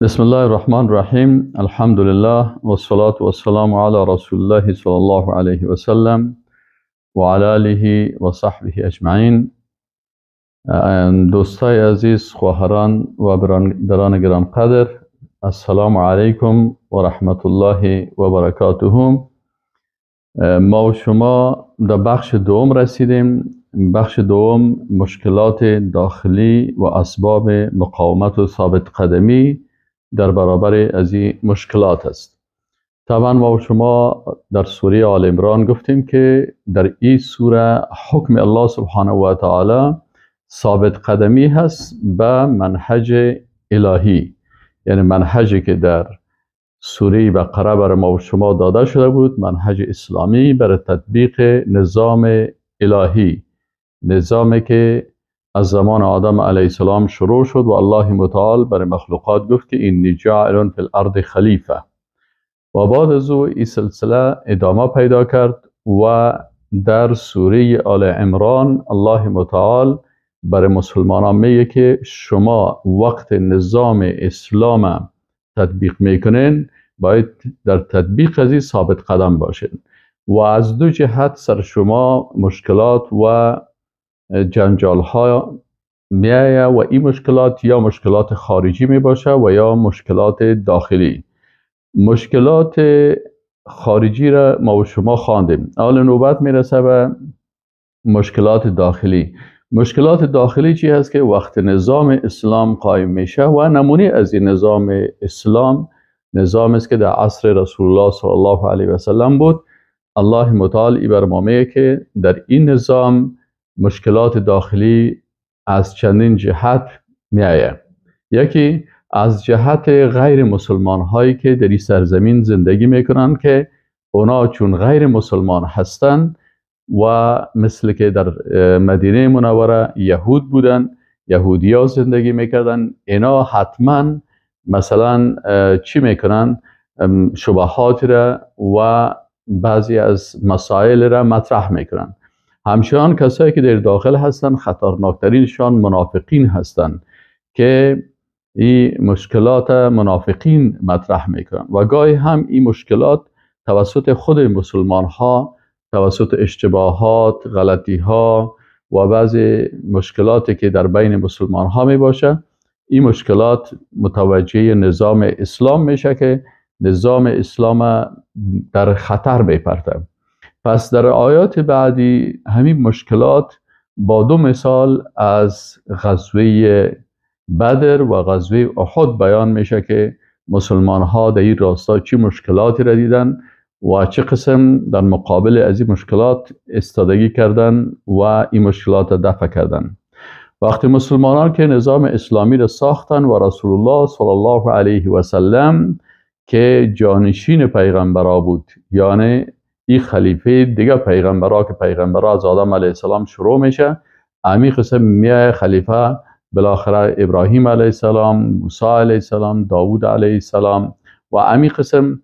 بسم الله الرحمن الرحیم. الحمد لله والصلاة والسلام علی رسول الله صلی الله علیه و سلم و علی آله و صحبه اجمعین. دوستای عزیز، خواهران و برادران گرانقدر، السلام علیکم و رحمت الله و برکاته. ما و شما در بخش دوم رسیدیم. بخش دوم مشکلات داخلی و اسباب مقاومت و ثابت قدمی در برابر از این مشکلات است. طبعا ما و شما در سوره آل عمران گفتیم که در این سوره حکم الله سبحانه و تعالی ثابت قدمی هست به منهج الهی، یعنی منهجی که در سوره بقره بر ما و شما داده شده بود، منهج اسلامی برای تطبیق نظام الهی، نظامی که از زمان آدم علیه السلام شروع شد و الله متعال برای مخلوقات گفت که انی جاعل فی الارض خلیفه، و بعد از او این سلسله ادامه پیدا کرد و در سوره آل عمران الله متعال برای مسلمانان میگه که شما وقت نظام اسلام تطبیق میکنین باید در تطبیق از این ثابت قدم باشین و از دو جهت سر شما مشکلات و جنجال ها میایه و این مشکلات یا مشکلات خارجی می باشه و یا مشکلات داخلی. مشکلات خارجی را ما و شما خواندیم، حال نوبت میرسه به مشکلات داخلی. مشکلات داخلی چی هست؟ که وقت نظام اسلام قایم میشه و نمونه از این نظام اسلام نظام است که در عصر رسول الله صلی الله علیه و سلم بود. الله متعال ای بر ما میگه که در این نظام مشکلات داخلی از چندین جهت میآید. یکی از جهت غیر مسلمان هایی که در این سرزمین زندگی میکنن که اونا چون غیر مسلمان هستند و مثل که در مدینه منوره یهود بودن، یهودی ها زندگی میکردن، اینا حتما مثلا چی میکنن؟ شبهات را و بعضی از مسائل را مطرح میکنن. همچنان کسایی که در داخل هستن خطرناکترینشان منافقین هستند که این مشکلات منافقین مطرح میکنن و گاهی هم این مشکلات توسط خود مسلمان ها، توسط اشتباهات، غلطی ها و بعضی مشکلاتی که در بین مسلمان ها می باشه، این مشکلات متوجه نظام اسلام میشه که نظام اسلام در خطر میپرته. پس در آیات بعدی همین مشکلات با دو مثال از غزوه بدر و غزوه احد بیان میشه که مسلمان ها در این راستا چی مشکلاتی را دیدن و چه قسم در مقابل از این مشکلات استادگی کردن و این مشکلات را دفع کردن. وقتی مسلمانان که نظام اسلامی را ساختن و رسول الله صلی الله علیه و سلم که جانشین پیغمبرا بود، یعنی این خلیفه دیگه پیغمبرا که پیغمبرا از آدم علیه السلام شروع میشه، امی قسم میای خلیفه بالاخره ابراهیم علیه السلام، موسی علیه السلام، داوود علیه السلام و امی قسم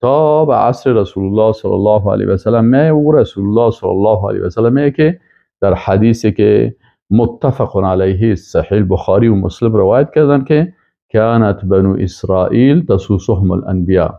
تا به عصر رسول الله صلی الله علیه و سلم میای. و رسول الله صلی الله علیه و سلم میگه که در حدیثی که متفق علیه صحیح بخاری و مسلم روایت کردن که کانت بنو اسرائیل تسوسهم الانبیاء،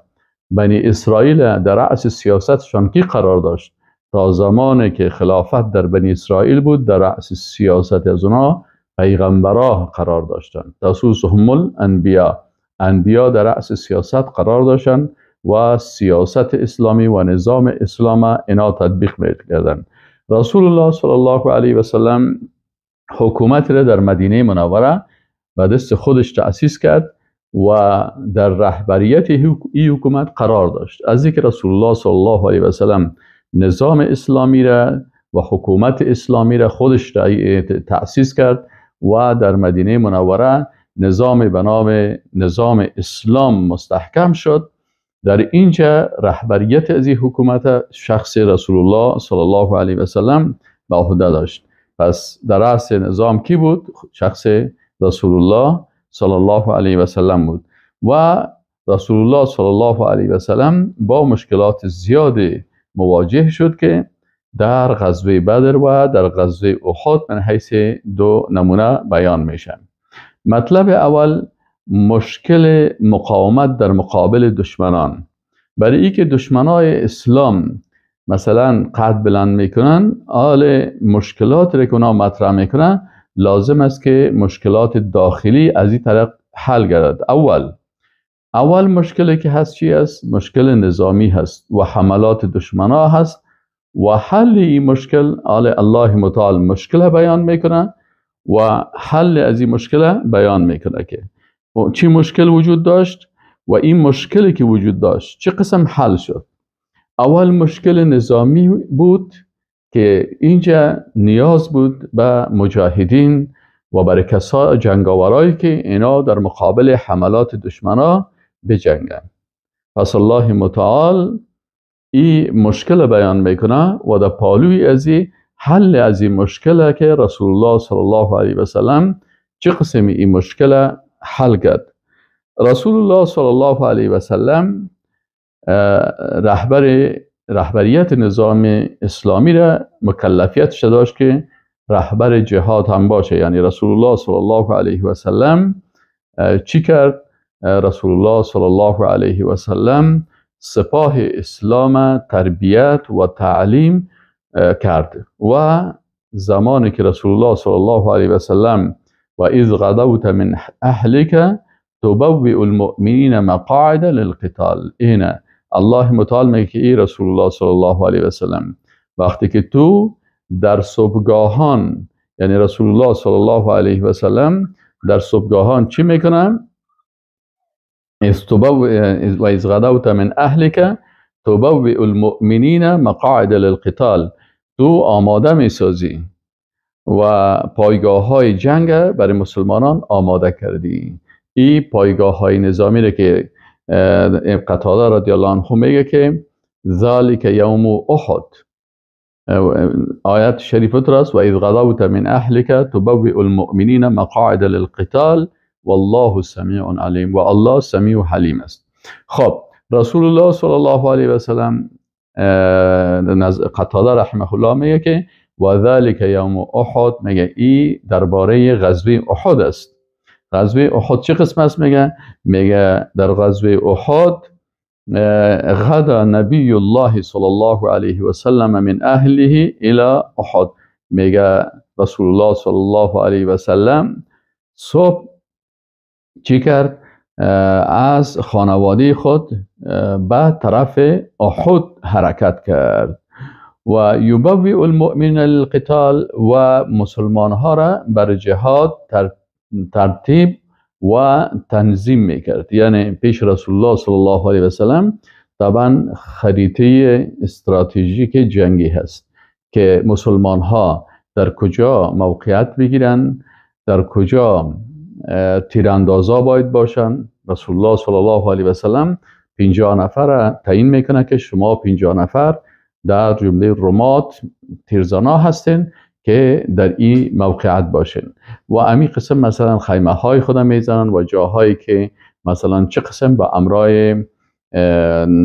بنی اسرائیل در رأس سیاستشان کی قرار داشت؟ تا زمانی که خلافت در بنی اسرائیل بود در رأس سیاست از اونا پیغمبرا قرار داشتند. تسوسهم الانبیاء، انبیا در رأس سیاست قرار داشتند و سیاست اسلامی و نظام اسلام اینا تطبیق میکردند. رسول الله صلی الله علیه و سلم حکومت را در مدینه منوره به دست خودش تأسیس کرد و در رهبریت این حکومت قرار داشت. از اینکه رسول الله صلی الله علیه و سلم نظام اسلامی را و حکومت اسلامی را خودش تأسیس کرد و در مدینه منوره نظام به نام نظام اسلام مستحکم شد، در اینجا رهبریت از این حکومت شخص رسول الله صلی الله علیه و سلم به عهده داشت. پس در رأس نظام کی بود؟ شخص رسول الله صلی الله علیه و سلم بود. و رسول الله صلی الله علیه و سلم با مشکلات زیادی مواجه شد که در غزوه بدر و در غزوه احد من حیث دو نمونه بیان میشن. مطلب اول مشکل مقاومت در مقابل دشمنان. برای ای که دشمنای اسلام مثلا قد بلند میکنن، آل مشکلات را که اونا مطرح میکنن لازم است که مشکلات داخلی از این طریق حل گردد. اول مشکلی که هست چی است؟ مشکل نظامی هست و حملات دشمنا هست و حل این مشکل آل الله متعال مشکل بیان میکنه و حل از این مشکل بیان میکنه که چی مشکل وجود داشت و این مشکلی که وجود داشت چه قسم حل شد. اول مشکل نظامی بود که اینجا نیاز بود به مجاهدین و برای کسا جنگاورایی که اینا در مقابل حملات دشمنا بجنگن. پس الله متعال این مشکل بیان میکنه و در پالوی از حل از این مشکل که رسول الله صلی الله علیه و سلم چه قسمی این مشکل حل کرد. رسول الله صلی الله علیه و سلم رهبریت نظام اسلامی را مکلفیت داشت که رهبر جهاد هم باشه. یعنی رسول الله صلی الله علیه و سلم چی کرد؟ رسول الله صلی الله علیه و سلم سپاه اسلام تربیت و تعلیم کرد و زمانی که رسول الله صلی الله علیه و سلم و اذ غدوت من اهلک تبوئ المؤمنین مقاعد للقتال، اینه الله متعال میگه که ای رسول الله صلی الله علیه و سلم وقتی که تو در صبحگاهان، یعنی رسول الله صلی الله علیه و سلم در صبحگاهان چی میکنه؟ و اذ غدوت من اهلک تبوئ المؤمنین مقاعد للقتال، تو آماده میسازی و پایگاه های جنگ برای مسلمانان آماده کردی. این پایگاه های نظامی رو که قتاده رضی الله عنه میگه که ذالک یوم احد، آیت شریفت راست و اذ غدوت من اهلک تبوئ المؤمنین مقاعد للقتال والله سمیع علیم، و الله سمیع و حلیم است. خب رسول الله صلی الله علیه و سلم قتاده رحمه الله میگه که و ذالک یوم احد، میگه ای درباره غزوه احد است. غزوه احد چه قسم است؟ میگه در غزوه احد غدا نبی الله صلی الله علیه و سلم من اهله الى احد، میگه رسول الله صلی الله علیه و سلم صبح چی کرد؟ از خانواده خود به طرف احد حرکت کرد و یبوئ المؤمن للقتال، و مسلمان ها را بر جهاد ترتیب و تنظیم میکرد. یعنی پیش رسول الله صلی الله علیه و سلم طبعا خریطه استراتژیک جنگی هست که مسلمان ها در کجا موقعیت بگیرن، در کجا تیراندازا باید باشن. رسول الله صلی الله علیه و سلم 50 نفر تعیین میکنه که شما 50 نفر در جمله رمات تیرزانا هستین که در این موقعیت باشین. و امی قسم مثلا خیمه های خودم میزنن و جاهایی که مثلا چه قسم با امرای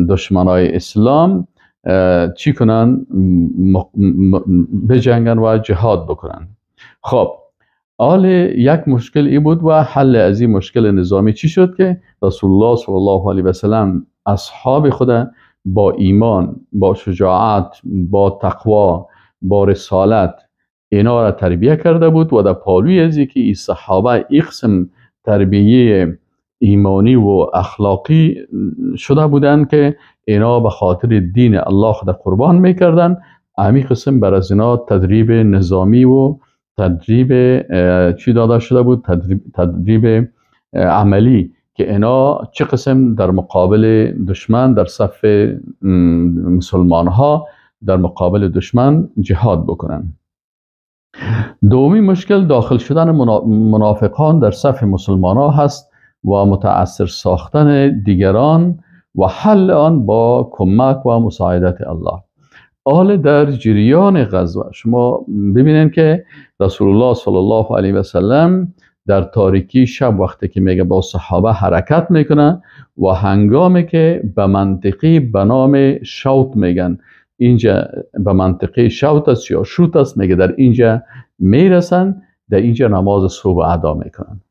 دشمنای اسلام چی کنن، بجنگن و جهاد بکنن. خب حال یک مشکل ای بود و حل از این مشکل نظامی چی شد که رسول الله صلی الله علیه و سلم اصحاب خود با ایمان، با شجاعت، با تقوا، با رسالت اینا را تربیه کرده بود و در پالوی از که این صحابه این قسم تربیه ایمانی و اخلاقی شده بودند که اینا به خاطر دین الله خود قربان میکردن، همین قسم بر از اینا تدریب نظامی و تدریب چی داده شده بود؟ تدریب عملی که اینا چه قسم در مقابل دشمن، در صف مسلمان ها در مقابل دشمن جهاد بکنن. دومی مشکل داخل شدن منافقان در صف مسلمان ها هست و متأثر ساختن دیگران و حل آن با کمک و مساعدت الله. حال در جریان غزوه شما ببینید که رسول الله صلی الله علیه و سلم در تاریکی شب وقتی که میگه با صحابه حرکت میکنه و هنگامی که به منطقه به نام شوت میگن، اینجا به منطقه شوت است یا شوت است، میگه در اینجا میرسن، در اینجا نماز صبح ادا میکنن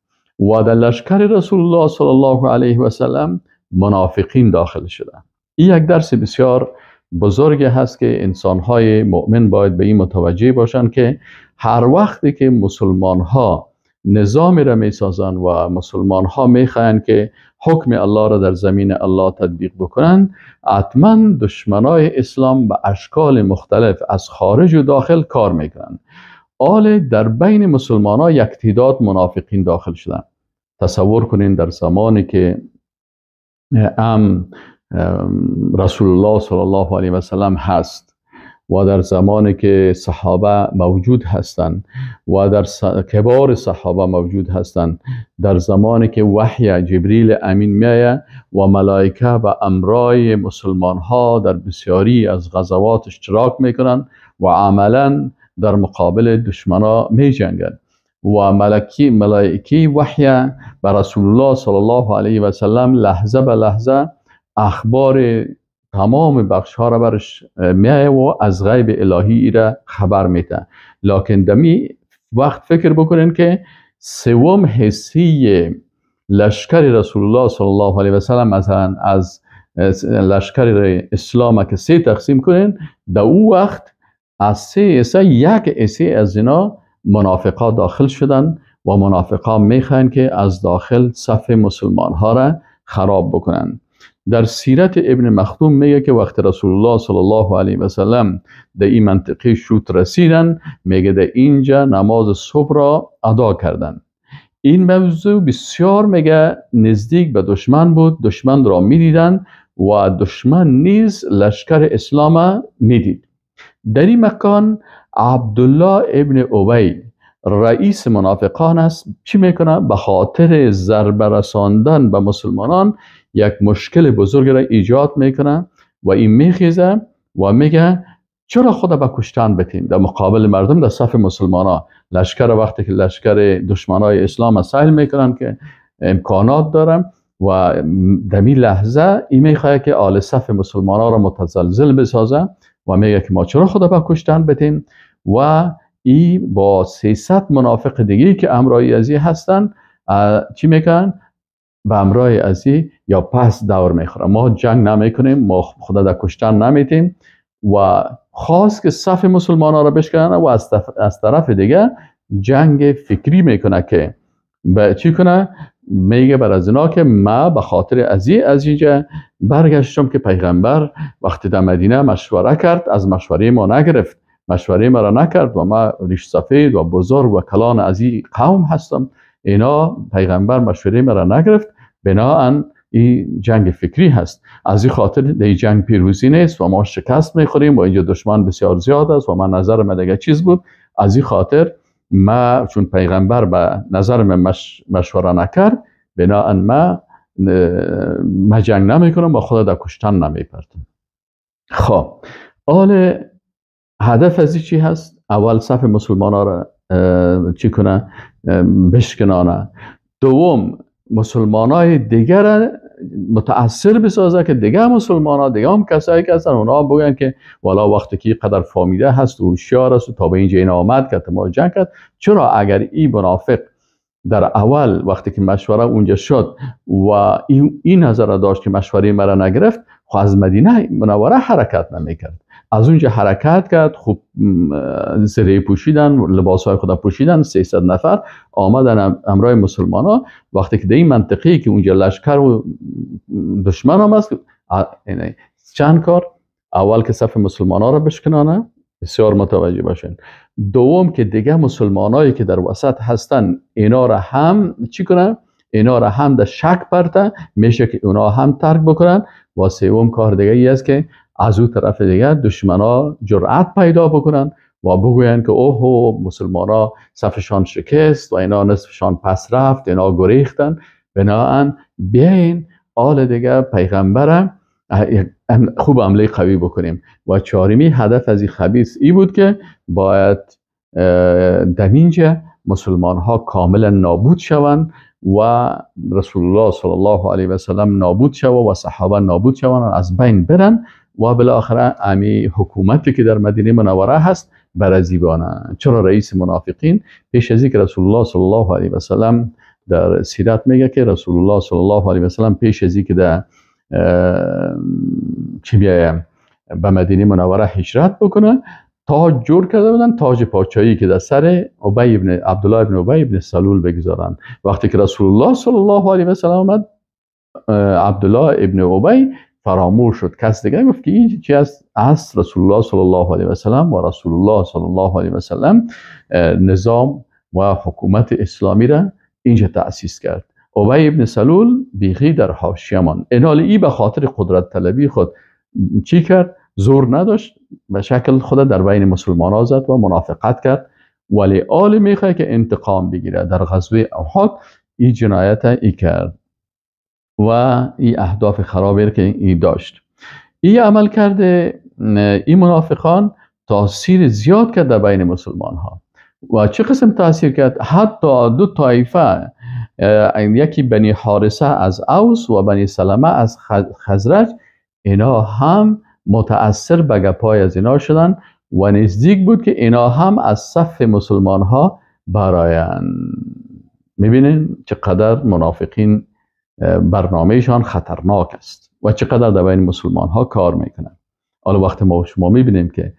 و در لشکر رسول الله صلی الله علیه و سلم منافقین داخل شدن. این یک درس بسیار بزرگی هست که انسانهای مؤمن باید به این متوجه باشند که هر وقتی که مسلمانها نظامی را میسازن و مسلمانها میخواهند که حکم الله را در زمین الله تطبیق بکنن، حتما دشمنای اسلام به اشکال مختلف از خارج و داخل کار میکنن. آل در بین مسلمان ها یک تعداد منافقین داخل شدن. تصور کنین در زمانی که رسول الله صلی الله علیه و سلم هست و در زمانی که صحابه موجود هستند و در کبار صحابه موجود هستند، در زمانی که وحی جبریل امین میایه و ملائکه به امرای مسلمان ها در بسیاری از غزوات اشتراک میکنن و عملا در مقابل دشمنا می جنگن و ملائکی وحی به رسول الله صلی الله علیه و سلم لحظه به لحظه اخبار تمام بخش ها را برش میایه و از غیب الهی را خبر میده. لکن دمی وقت فکر بکنین که سوم حسی لشکر رسول الله صلی الله علیه و سلم، مثلا از لشکر اسلام که سه تقسیم کنین، در او وقت از سه حصه یک حصه از اینا منافقا داخل شدن و منافقا میخواین که از داخل صف مسلمان ها را خراب بکنن. در سیرت ابن مخدوم میگه که وقت رسول الله صلی الله علیه و سلم در این منطقه شوت رسیدن، میگه در اینجا نماز صبح را ادا کردن. این موضوع بسیار میگه نزدیک به دشمن بود، دشمن را میدیدن و دشمن نیز لشکر اسلام میدید. در این مکان عبدالله ابن ابی رئیس منافقان است، چی میکنه؟ به خاطر ضربه رساندن به مسلمانان یک مشکل بزرگ را ایجاد میکنه و این میخیزه و میگه چرا خدا به کشتن بتیم در مقابل مردم در صف مسلمان ها. لشکر وقتی که لشکر دشمنای اسلام سهل میکنن که امکانات دارن و در این لحظه این میخواه که آل صف مسلمان ها را متزلزل بسازه و میگه که ما چرا خدا به کشتن بتیم و ای با 300 منافق دیگه که امرای ازی هستن چی میکنن؟ به امرای ازی یا پس دور میخورن، ما جنگ نمیکنیم، ما خدا در کشتن نمیتیم و خواست که صف مسلمان ها را بشکنن و از طرف دیگه جنگ فکری میکنه که به چی کنه؟ میگه بر از اینا که ما به خاطر ازی از اینجا برگشتم که پیغمبر وقتی در مدینه مشوره کرد از مشوره ما نگرفت، مشوره ما را نکرد و ما ریش سفید و بزرگ و کلان از این قوم هستم، اینا پیغمبر مشوره ما را نگرفت، بناهن این جنگ فکری هست، از این خاطر در جنگ پیروزی نیست و ما شکست میخوریم و اینجا دشمن بسیار زیاد است و من نظر من دیگه چیز بود، از این خاطر ما چون پیغمبر به نظر من مشوره نکرد بناهن ما جنگ نمیکنم و خدا در کشتن نمیپرتم. خب آل هدف از این چی هست؟ اول صف مسلمان ها را چی کنه؟ بشکنانه. دوم مسلمان های دیگر متاثر بسازه که دیگه مسلمان ها دیگه هم کسایی که هستن اونا بگن که والا وقتی که قدر فامیده هست و هوشیار است و تا به اینجا این آمد که ما جنگ کرد، چرا اگر این منافق در اول وقتی که مشوره اونجا شد و این نظر داشت که مشوره مرا نگرفت، خب از مدینه منوره حرکت نمیکرد، از اونجا حرکت کرد، خوب زره پوشیدن، لباسهای خدا پوشیدن، 300 نفر آمدن امرای مسلمان ها. وقتی که در این منطقه‌ای که اونجا لشکر و دشمن هم است، چند کار: اول که صف مسلمان ها را بشکنانه، بسیار متوجه باشین. دوم که دیگه مسلمانایی که در وسط هستن اینا را هم چی کنه؟ اینا را هم در شک پرته میشه که اونا هم ترک بکنن. و سوم کار دیگه ای است که از او طرف دیگه دشمنا جرأت پیدا بکنن و بگوین که اوه مسلمانا صفشان شکست و اینا نصفشان پس رفت، اینا گریختن، بناهن بیاین آل دیگه پیغمبرم خوب عمله قوی بکنیم. و چهارمی هدف از این خبیث ای بود که باید در اینجا مسلمان ها کاملا نابود شوند و رسول الله صلی الله علیه و سلم نابود شوند و صحابه نابود شوند، از بین برن و بالاخره امی حکومتی که در مدینه منوره هست برازیبانه. چرا رئیس منافقین پیش از اینکه رسول الله صلی الله علیه و سلم در سیرت میگه که رسول الله صلی الله علیه و سلم پیش از اینکه در چی بیایم به مدینه منوره هجرت بکنه، تاج جور کرده بودن، تاج پادشاهی که در سر ابی ابن عبدالله ابن ابی ابن سلول بگذارن. وقتی که رسول الله صلی الله علیه و سلم آمد، عبدالله ابن ابی فراموش شد، کس دیگه گفت که این چی است؟ از رسول الله صلی الله علیه و سلم و رسول الله صلی الله علیه و سلم نظام و حکومت اسلامی را اینجا تأسیس کرد. ابی ابن سلول بیخی در حاشیه ماند. اینال ای به خاطر قدرت طلبی خود چی کرد؟ زور نداشت، به شکل خود در بین مسلمان ها زد و منافقت کرد، ولی آل میخواد که انتقام بگیره. در غزوه احد این جنایت ای کرد و این اهداف خرابی که ای داشت. این عمل کرده این منافقان تاثیر زیاد کرد در بین مسلمان ها. و چه قسم تاثیر کرد؟ حتی دو طایفه، یکی بنی حارثه از اوس و بنی سلمه از خزرج، اینا هم متأثر به گپای از اینا شدن و نزدیک بود که اینا هم از صف مسلمان ها براین. میبینین چقدر منافقین برنامهشان خطرناک است و چقدر در بین مسلمان ها کار میکنن. حالا وقت ما شما میبینیم که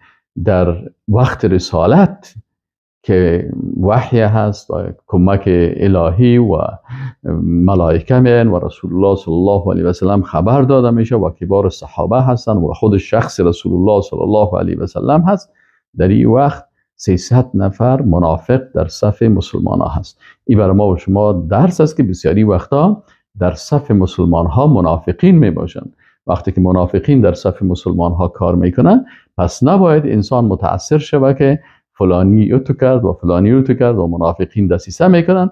در وقت رسالت که وحی هست و کمک الهی و ملائکه میان و رسول الله صلی الله علیه و سلم خبر داده میشه و کبار صحابه هستن و خود شخص رسول الله صلی الله علیه و سلم هست، در این وقت 300 نفر منافق در صف مسلمان ها هست. این برای ما و شما درس است که بسیاری وقتا در صف مسلمان ها منافقین می باشند. وقتی که منافقین در صف مسلمان ها کار میکنن، پس نباید انسان متاثر شود که فلانی اوتو کرد و فلانی اوتو کرد و منافقین دسیسه میکنن.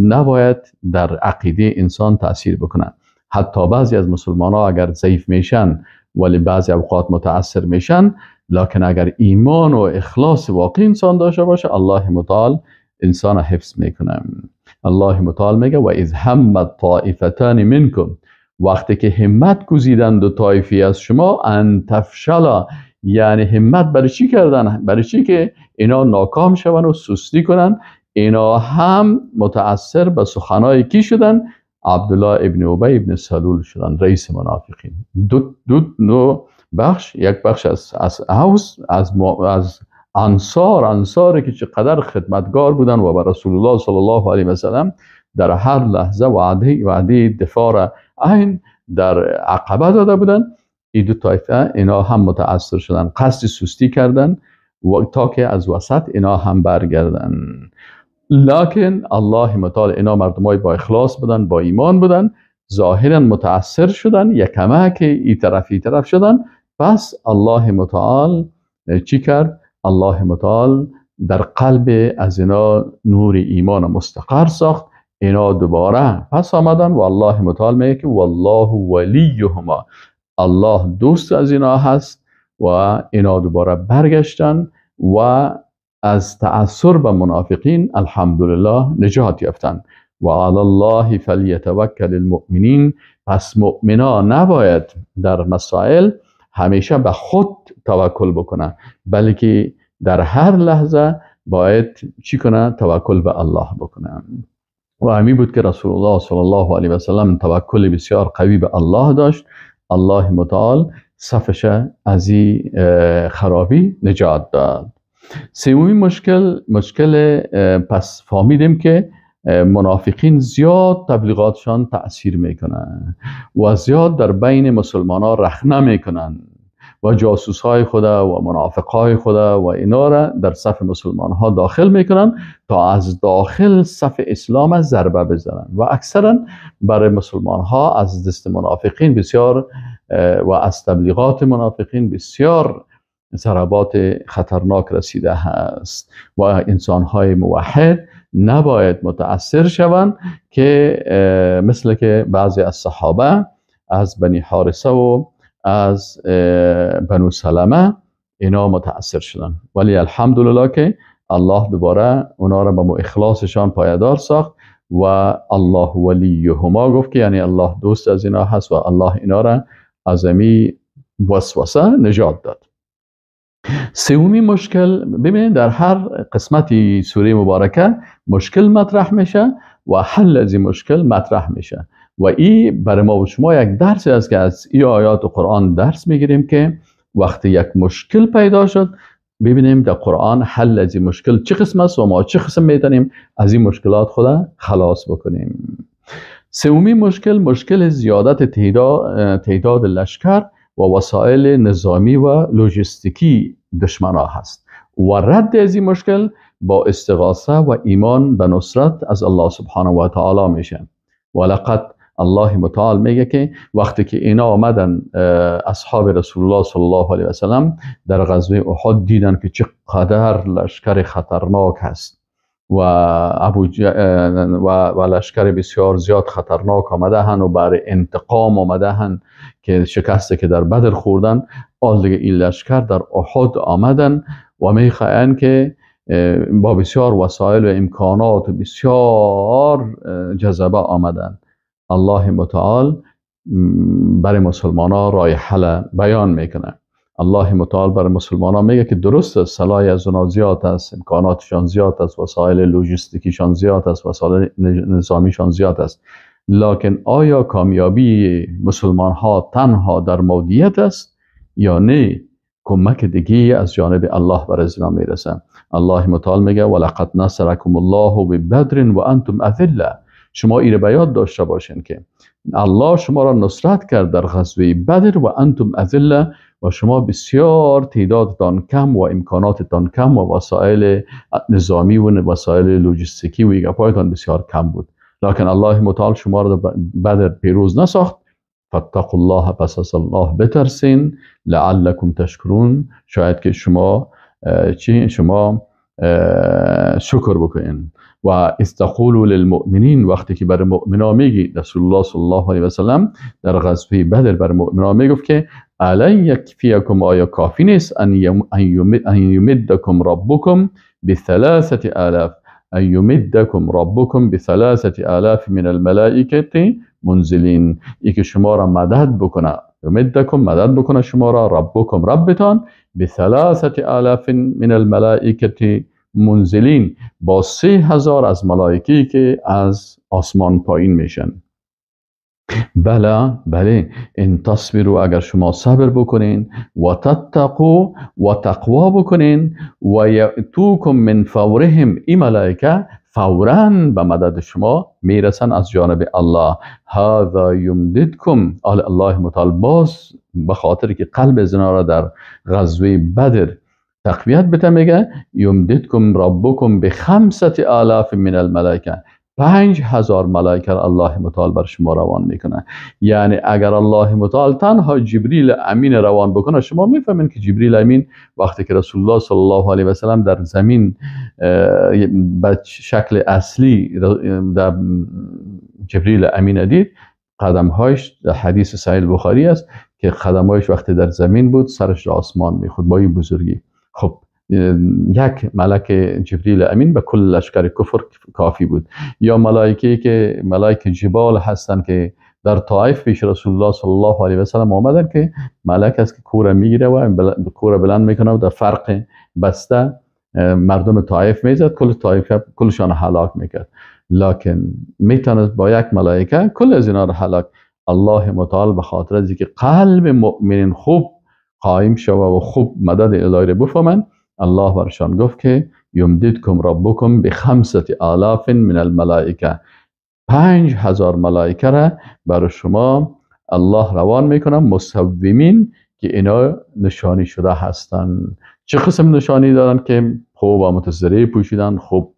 نباید در عقیده انسان تاثیر بکنن. حتی بعضی از مسلمان ها اگر ضعیف میشن ولی بعضی اوقات متاثر میشن، لکن اگر ایمان و اخلاص واقعی انسان داشته باشه، الله متعال انسان حفظ میکنه. الله متعال میگه و اذ همت طائفتان منکم، وقتی که همت گزیدن دو طایفی از شما، ان تفشلا، یعنی همت برای چی کردن؟ برای چی که اینا ناکام شون و سستی کنن. اینا هم متأثر به سخنای کی شدن؟ عبدالله ابن ابی ابن سلول شدن، رئیس منافقین. دو بخش، یک بخش از اوس، از انصار، انصاری که چقدر خدمتگار بودن و بر رسول الله صلی الله علیه و سلم در هر لحظه وعده دفاع را عین در عقبه داده بودن. این دو طایفه اینا هم متأثر شدن، قصد سستی کردن و تا که از وسط اینا هم برگردن. لکن الله متعال اینا مردمای با اخلاص بودن، با ایمان بودن، ظاهرا متأثر شدن، یکمه که این طرف این طرف شدن. پس الله متعال چی کرد؟ الله متعال در قلب از اینا نور ایمان مستقر ساخت. اینا دوباره پس آمدن و الله متعال میگه که والله ولیهما، الله دوست از اینا هست. و اینا دوباره برگشتن و از تأثر به منافقین الحمدلله نجات یافتن. و علی الله فلیتوکل المؤمنین. پس مؤمنا نباید در مسائل همیشه به خود توکل بکنه، بلکه در هر لحظه باید چی کنه؟ توکل به الله بکنه. و همین بود که رسول الله صلی الله علیه و سلم توکل بسیار قوی به الله داشت. الله متعال صفش از این خرابی نجات داد. سومین مشکل پس فهمیدیم که منافقین زیاد تبلیغاتشان تأثیر میکنن و زیاد در بین مسلمان ها رخنه میکنن و جاسوس های خدا و منافق های خدا و اینا را در صف مسلمان ها داخل میکنن تا از داخل صف اسلام ضربه بزنن. و اکثرا برای مسلمان ها از دست منافقین بسیار و از تبلیغات منافقین بسیار ضربات خطرناک رسیده هست و انسان های موحد نباید متأثر شوند که مثل که بعضی از صحابه از بنی حارثه و از بنو سلمه اینا متأثر شدن، ولی الحمدلله که الله دوباره اونا را به اخلاصشان پایدار ساخت و الله ولیهما گفت که یعنی الله دوست از اینا هست و الله اینا را از امی وسوسه نجات داد. سومی مشکل، ببینید در هر قسمتی سوره مبارکه مشکل مطرح میشه و حل از این مشکل مطرح میشه. و این برای ما و شما یک درس است که از این آیات قرآن درس میگیریم که وقتی یک مشکل پیدا شد ببینیم در قرآن حل از این مشکل چه قسم است و ما چه قسم میتونیم از این مشکلات خود خلاص بکنیم. سومی مشکل، مشکل زیادت تعداد لشکر و وسایل نظامی و لوجستیکی دشمنا هست و رد از این مشکل با استغاثه و ایمان به نصرت از الله سبحانه و تعالی میشه. ولقد الله متعال میگه که وقتی که اینا آمدن اصحاب رسول الله صلی الله علیه و سلم در غزوه احد دیدن که چقدر لشکر خطرناک هست و و لشکر بسیار زیاد خطرناک آمده هن و برای انتقام آمده هن که شکسته که در بدر خوردن، آل دیگه این لشکر در احد آمدن و میخواهند که با بسیار وسایل و امکانات و بسیار جذبه آمدن. الله متعال برای مسلمان ها راه حل بیان میکنه. الله متعال برای مسلمان ها میگه که درست است سلاح از اونا زیاد است، امکاناتشان زیاد است، وسایل لوجستیکیشان زیاد است، وسایل نظامیشان زیاد است، لکن آیا کامیابی مسلمان ها تنها در مادیت است یا نه؟ کمک دیگه از جانب الله بر از اینا میرسه. الله متعال میگه ولقد نصرکم الله ببدر و انتم اذله. شما ایره به یاد داشته باشین که الله شما را نصرت کرد در غزوه بدر و انتم اذله، و شما بسیار تعدادتان کم و امکاناتتان کم و وسایل نظامی و وسایل لوجستیکی و گپایتان بسیار کم بود، لکن الله متعال شما را در بدر پیروز نساخت. فاتقوا الله، پس از الله بترسین، لعلکم تشکرون، شاید که شما شما شکر بکنین. و استقولوا للمؤمنین، وقتی که بر مؤمنا میگی رسول الله صلی الله علیه و سلم در غزوه بدر بر مؤمنا میگفت که الن یکفیکم، آیا کافی نیست ان یمدکم ربکم بثلاثه آلاف، ان یمدکم ربکم بثلاثه آلاف من الملائکه منزلین، ای که شما را مدد بکنه، یمدکم مدد بکنه شما را، ربکم ربتان، بثلاثه آلاف من الملائکه منزلین، با 3000 از ملائکی که از آسمان پایین میشن. بله بله، ان تصبروا، اگر شما صبر بکنین، و تتقو و تقوا بکنین، و یأتوکم من فورهم، این ملائکه فوراً به مدد شما میرسن از جانب الله. هذا یمددکم، الله متعال باز به خاطر که قلب زنا را در غزوه بدر تقویت بده میگه یمددکم ربکم ب5,000 من الملائکه، 5000 ملائکه الله متعال بر شما روان میکنه. یعنی اگر الله متعال تنها جبریل امین روان بکنه، شما میفهمین که جبریل امین وقتی که رسول الله صلی الله علیه و سلم در زمین به شکل اصلی در جبریل امین دید، قدمهایش در حدیث صحیح بخاری است که قدمهایش وقتی در زمین بود سرش را آسمان میخورد با این بزرگی. خب یک ملک جبریل امین به کل لشکر کفر کافی بود. یا ملائکه که ملائک جبال هستند که در طائف پیش رسول الله صلی الله علیه و سلم آمدن که ملک است که کوره میگیره و کوره بلند میکنه و در فرق بسته مردم طائف میزد، کل طائف کلشان هلاک میکرد. لکن میتونست با یک ملائکه کل از اینا رو هلاک. الله متعال به خاطر از اینکه قلب مؤمنین خوب قایم شوه و خوب مدد الهی رو بفهمن، الله برشان گفت که یمددکم ربکم ب5,000 من الملائکه، 5000 ملائکه را بر شما الله روان میکنه، مصومین که اینا نشانی شده هستند. چه قسم نشانی دارن؟ که خوب و متزری پوشیدن، خوب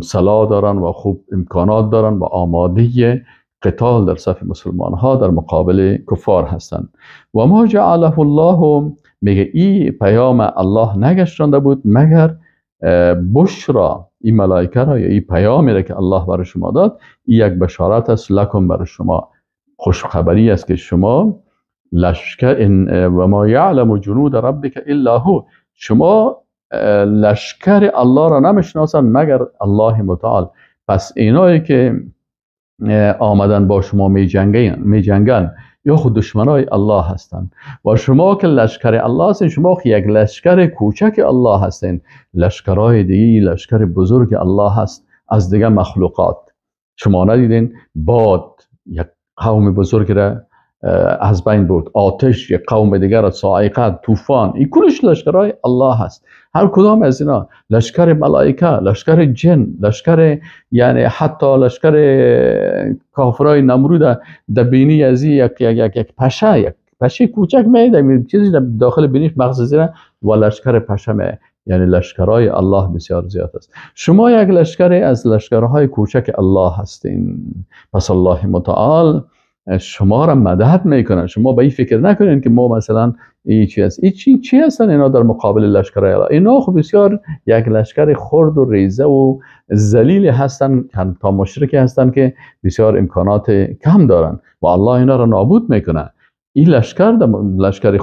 سلاح دارن و خوب امکانات دارن و آماده قتال در صف مسلمان ها در مقابل کفار هستند. و ما جعله الله، میگه ای پیام الله نگشتانده بود مگر بشرا، این ملائکه را یا این پیامی را که الله برای شما داد، این یک بشارت است لکم، برای شما خوشخبری است که شما لشکر، و ما یعلم جنود ربک الا هو، شما لشکر الله را نمیشناسند مگر الله متعال. پس اینایی که آمدن با شما می جنگن یا خود دشمنای الله هستند و شما که لشکر الله هستین، شما که یک لشکر کوچک الله هستین، لشکرهای دیگه لشکر بزرگ الله هست از دیگه مخلوقات. شما ندیدین باد یک قوم بزرگ را از بین برد، آتش یک قوم دیگر را، صاعقه، طوفان، این کلش لشکرهای الله هست. هر کدام از اینا لشکر ملائکه، لشکر جن، لشکر یعنی حتی لشکر کافرای نمرود در بینی از یک یک یک پشه، یک پشه کوچک میده چیزی داخل بینیش مغز زیره و لشکر پشه می، یعنی لشکرهای الله بسیار زیاد است. شما یک لشکر از لشکرهای کوچک الله هستین. پس الله متعال شما را مدد میکنه. شما به این فکر نکنین که ما مثلا این چی است، این چی هستن اینا در مقابل لشکرهای الله. اینا خب بسیار یک لشکر خرد و ریزه و ذلیل هستن، تا مشرکی هستن که بسیار امکانات کم دارن و الله اینا را نابود میکنه. این لشکر لشکر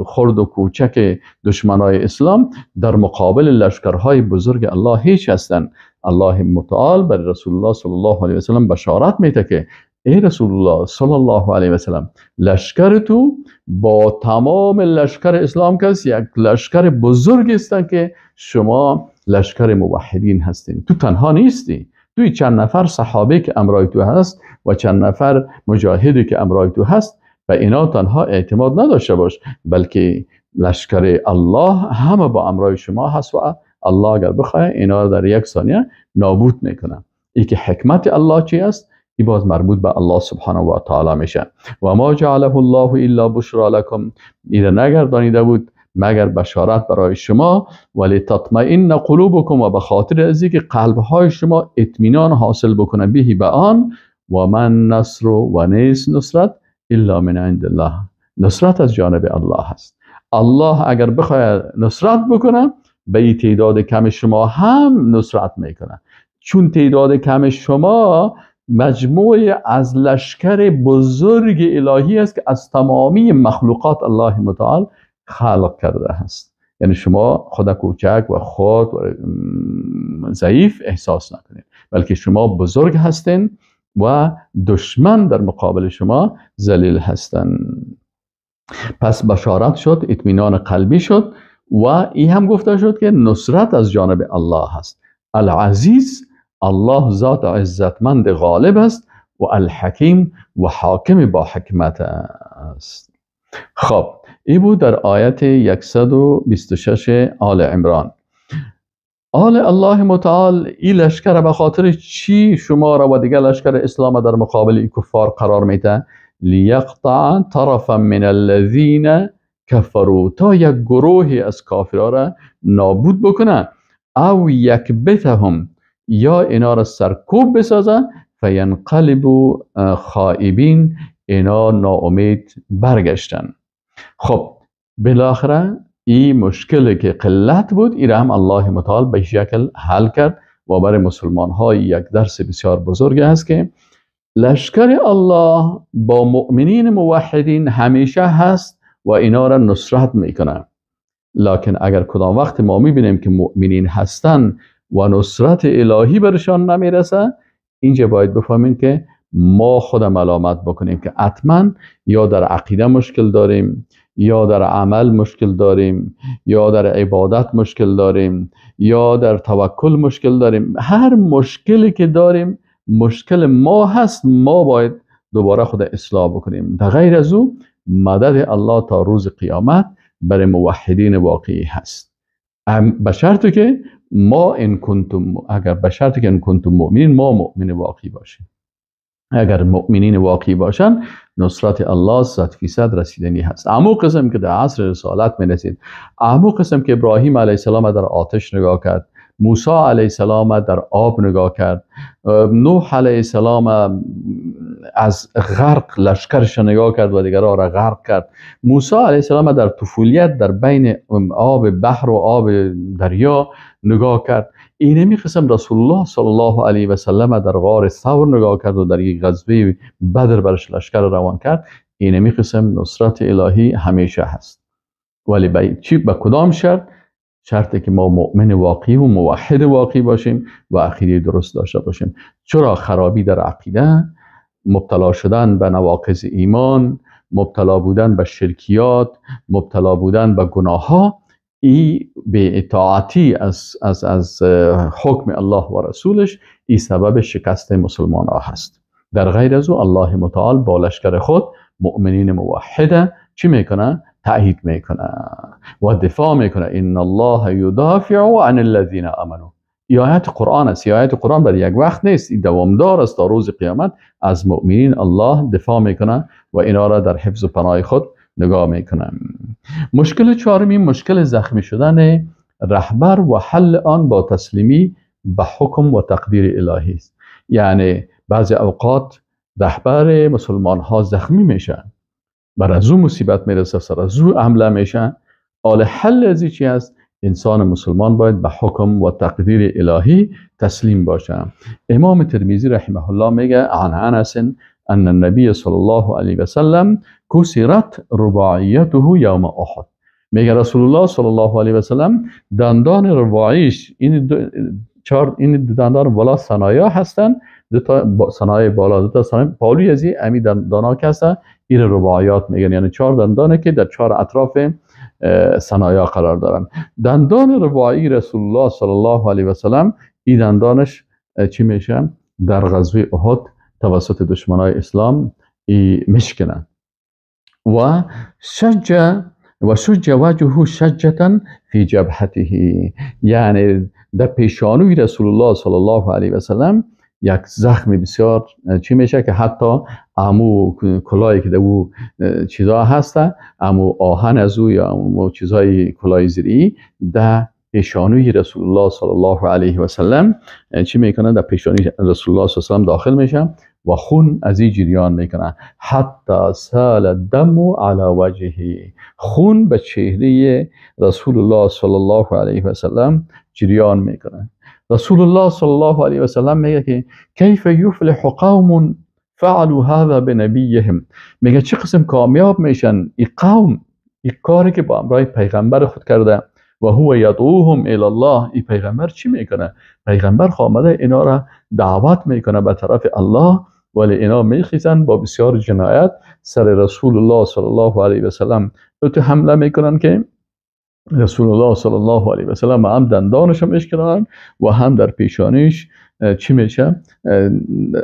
خرد و کوچک دشمنای اسلام در مقابل لشکرهای بزرگ الله هیچ هستند. الله متعال بر رسول الله صلی الله علیه و سلم بشارت میده که ای رسول الله صلی الله علیه و سلم، لشکر تو با تمام لشکر اسلام کس یک لشکر بزرگ هستند که شما لشکر موحدین هستین. تو تنها نیستی، توی چند نفر صحابه که امرای تو هست و چند نفر مجاهدی که امرای تو هست، و اینا تنها اعتماد نداشته باش، بلکه لشکر الله همه با امرای شما هست و الله اگر بخواه اینا رو در یک ثانیه نابود میکنه. ای که حکمت الله چی است؟ ای باز مربوط به الله سبحانه و تعالی میشه. و ما جعله الله الا بشرا لکم، ایره نگردانیده بود مگر بشارت برای شما، ولی تطمئن قلوبکم، و به خاطر از اینکه قلبهای شما اطمینان حاصل بکنه بهی به آن. و من نصر و نیست نصرت الا من عند الله، نصرت از جانب الله هست. الله اگر بخواد نصرت بکنه به تعداد کم شما هم نصرت میکنه، چون تعداد کم شما مجموعه از لشکر بزرگ الهی است که از تمامی مخلوقات الله متعال خلق کرده است. یعنی شما خود کوچک و خود و ضعیف احساس نکنید، بلکه شما بزرگ هستین و دشمن در مقابل شما ذلیل هستند. پس بشارت شد، اطمینان قلبی شد، و این هم گفته شد که نصرت از جانب الله هست. العزیز، الله ذات عزتمند غالب است، و الحکیم و حاکم با حکمت است. خب این بود در آیت 126 آل عمران. آل الله متعال این لشکر به خاطر چی شما را و دیگر لشکر اسلام در مقابل این کفار قرار میده؟ لیقطع طرفا من الذین کفروا، تا یک گروهی از کافرها را نابود بکنه، او یکبتهم، یا اینا را سرکوب بسازه، فینقلبوا خائبین، اینا ناامید برگشتن. خب بالاخره این مشکلی که قلت بود، این هم الله متعال به شکل حل کرد و برای مسلمان ها یک درس بسیار بزرگ است که لشکر الله با مؤمنین موحدین همیشه هست و اینا را نصرت میکنه. لکن اگر کدام وقت ما میبینیم که مؤمنین هستن و نصرت الهی برشان نمیرسه، اینجا باید بفهمیم که ما خود ملامت بکنیم که حتما یا در عقیده مشکل داریم، یا در عمل مشکل داریم، یا در عبادت مشکل داریم، یا در توکل مشکل داریم. هر مشکلی که داریم مشکل ما هست، ما باید دوباره خود اصلاح بکنیم. در غیر از او مدد الله تا روز قیامت برای موحدین واقعی هست، به شرطی که ما ان کنتم، اگر به شرطی که ان کنتم مؤمنین، ما مؤمن واقعی باشیم. اگر مؤمنین واقعی باشن نصرت الله 100% رسیدنی هست. امو قسم که در عصر رسالت می رسید، امو قسم که ابراهیم علیه السلام در آتش نگاه کرد، موسی علیه السلام در آب نگاه کرد، نوح علیه السلام از غرق لشکرش نگاه کرد و دیگران را غرق کرد، موسی علیه السلام در طفولیت در بین آب بحر و آب دریا نگاه کرد، اینمی قسم رسول الله صلی الله علیه و سلم در غار ثور نگاه کرد و در یک غزوه بدر برش لشکر روان کرد. اینمی قسم نصرت الهی همیشه هست، ولی به کدام شرط؟ شرطی که ما مؤمن واقعی و موحد واقعی باشیم و عقیده درست داشته باشیم. چرا خرابی در عقیده، مبتلا شدن به نواقض ایمان، مبتلا بودن به شرکیات، مبتلا بودن به گناه ها، ای به اطاعتی از حکم الله و رسولش، این سبب شکست مسلمان ها هست. در غیر از او الله متعال با لشکر خود مؤمنین موحده چی میکنه؟ تأیید میکنه و دفاع میکنه. ان الله یدافع عن الذین آمنوا. آیت قرآن است. آیت قرآن بر یک وقت نیست، این دوامدار است تا روز قیامت. از مؤمنین الله دفاع میکنه و اینا را در حفظ و پناه خود نگاه میکنه. مشکل چهارمی مشکل زخمی شدن رهبر و حل آن با تسلیمی به حکم و تقدیر الهی است. یعنی بعضی اوقات رهبر مسلمان ها زخمی میشن، بر از او مصیبت میرسه، سر از او حمله میشن. حال حل از چی است؟ انسان مسلمان باید به حکم و تقدیر الهی تسلیم باشه. امام ترمذی رحمه الله میگه عن انس ان النبی صلی الله علیه و سلم کسرت رباعیته یوم احد. میگه رسول الله صلی الله علیه و سلم دندان رباعیش، این چهار، این دو دندان بالا ثنایا هستن، دو تا ثنای بالا، دو تا ثنای پالوی از این دندانا که هستن این رباعیات میگن، یعنی چهار دندانه که در چهار اطراف ثنایا قرار دارن. دندان رباعی رسول الله صلی الله علیه و سلم، این دندانش چی میشه؟ در غزوه احد توسط دشمنای اسلام میشکنن و شج وجهه شجة فی جبهته، یعنی در پیشانوی رسول الله صلی الله علیه و سلم یک زخم بسیار چی میشه که حتی امو کلاهی که در او چیزا هسته، امو آهن از او یا امو چیزهای کلاه زیری در پیشانوی رسول الله صلی الله علیه و سلم چی میکنه؟ در پیشانی رسول الله صلی الله علیه و سلم داخل میشه و خون از این جریان میکنه. حتی سال الدم علی وجهه، خون به چهره رسول الله صلی الله علیه و سلم جریان میکنه. رسول الله صلی الله علیه و سلم میگه که کیف یفلح قوم فعلوا هذا بنبیهم، میگه چه قسم کامیاب میشن این قوم، این کاری که با امرای پیغمبر خود کرده و هو یدعوهم الی الله. این پیغمبر چی میکنه؟ پیغمبر آمده اینا را دعوت میکنه به طرف الله، ولی اینا میخیزن با بسیار جنایت سر رسول الله صلی الله علیه و سلم تو حمله میکنن که رسول الله صلی الله علیه و سلم هم دندانش هم اشکنن و هم در پیشانیش چی میشه؟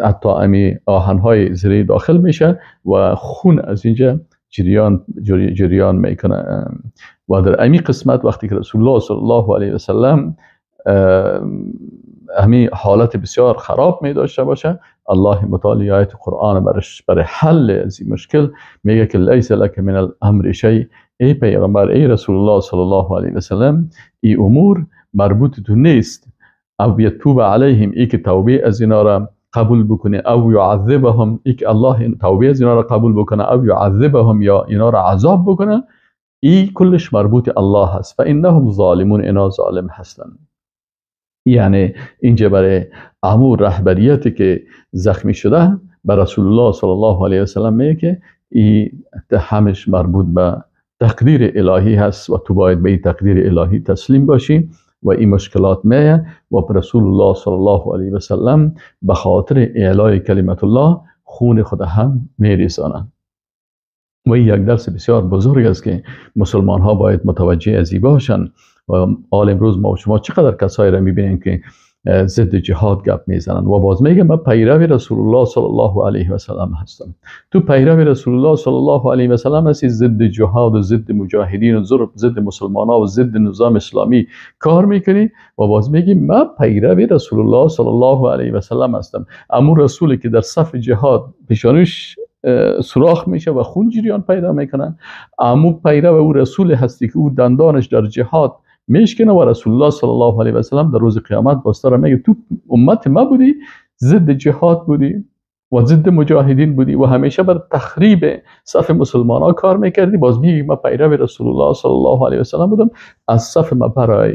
حتی امی آهنهای زیری داخل میشه و خون از اینجا جریان میکنه. و در امی قسمت وقتی که رسول الله صلی الله علیه و سلم امی حالت بسیار خراب می داشته باشه، الله متعال آیت قرآن برای حل از این مشکل میگه که لیس لک من الامر شیء، ای پیغمبر، ای رسول الله صلی الله علیه و سلم، ای امور مربوط تو نیست. او یتوب علیهم، ای که توبه از اینا را قبول بکنه، او یعذبهم، ای که الله توبه از اینا را قبول بکنه، او یعذبهم، یا اینا را عذاب بکنه، ای کلش مربوط الله هست. فانهم ظالمون، اینا ظالم هستن. یعنی اینجا برای امور رهبریتی که زخمی شده بر رسول الله صلی الله علیه و سلم میگه که ای همش مربوط به تقدیر الهی هست و تو باید به این تقدیر الهی تسلیم باشی و این مشکلات میه. و رسول الله صلی الله علیه و سلم به خاطر اعلای کلمت الله خون خود هم میریزانند. و این یک درس بسیار بزرگ است که مسلمان ها باید متوجه از این باشن. و حال امروز ما و شما چقدر کسایی را میبینیم که ضد جهاد گپ میزنن و باز میگه من پیرو رسول الله صلی الله علیه و سلم هستم. تو پیرو رسول الله صلی الله علیه و سلم هستی، ضد جهاد و ضد مجاهدین و ضد مسلمان ها و ضد نظام اسلامی کار میکنی و باز میگی من پیرو رسول الله صلی الله علیه و سلم هستم. اما رسولی که در صف جهاد پیشانیش سوراخ میشه و خون جریان پیدا میکنن، اما پیرو او رسول هستی که او دندانش در جهاد میشکنه و رسول الله صلی الله علیه و سلم در روز قیامت باستر میگه تو امت ما بودی، ضد جهاد بودی و ضد مجاهدین بودی و همیشه بر تخریب صف مسلمان ها کار میکردی، باز میگی من پیرو رسول الله صلی الله علیه و سلم بودم، از صف ما برای،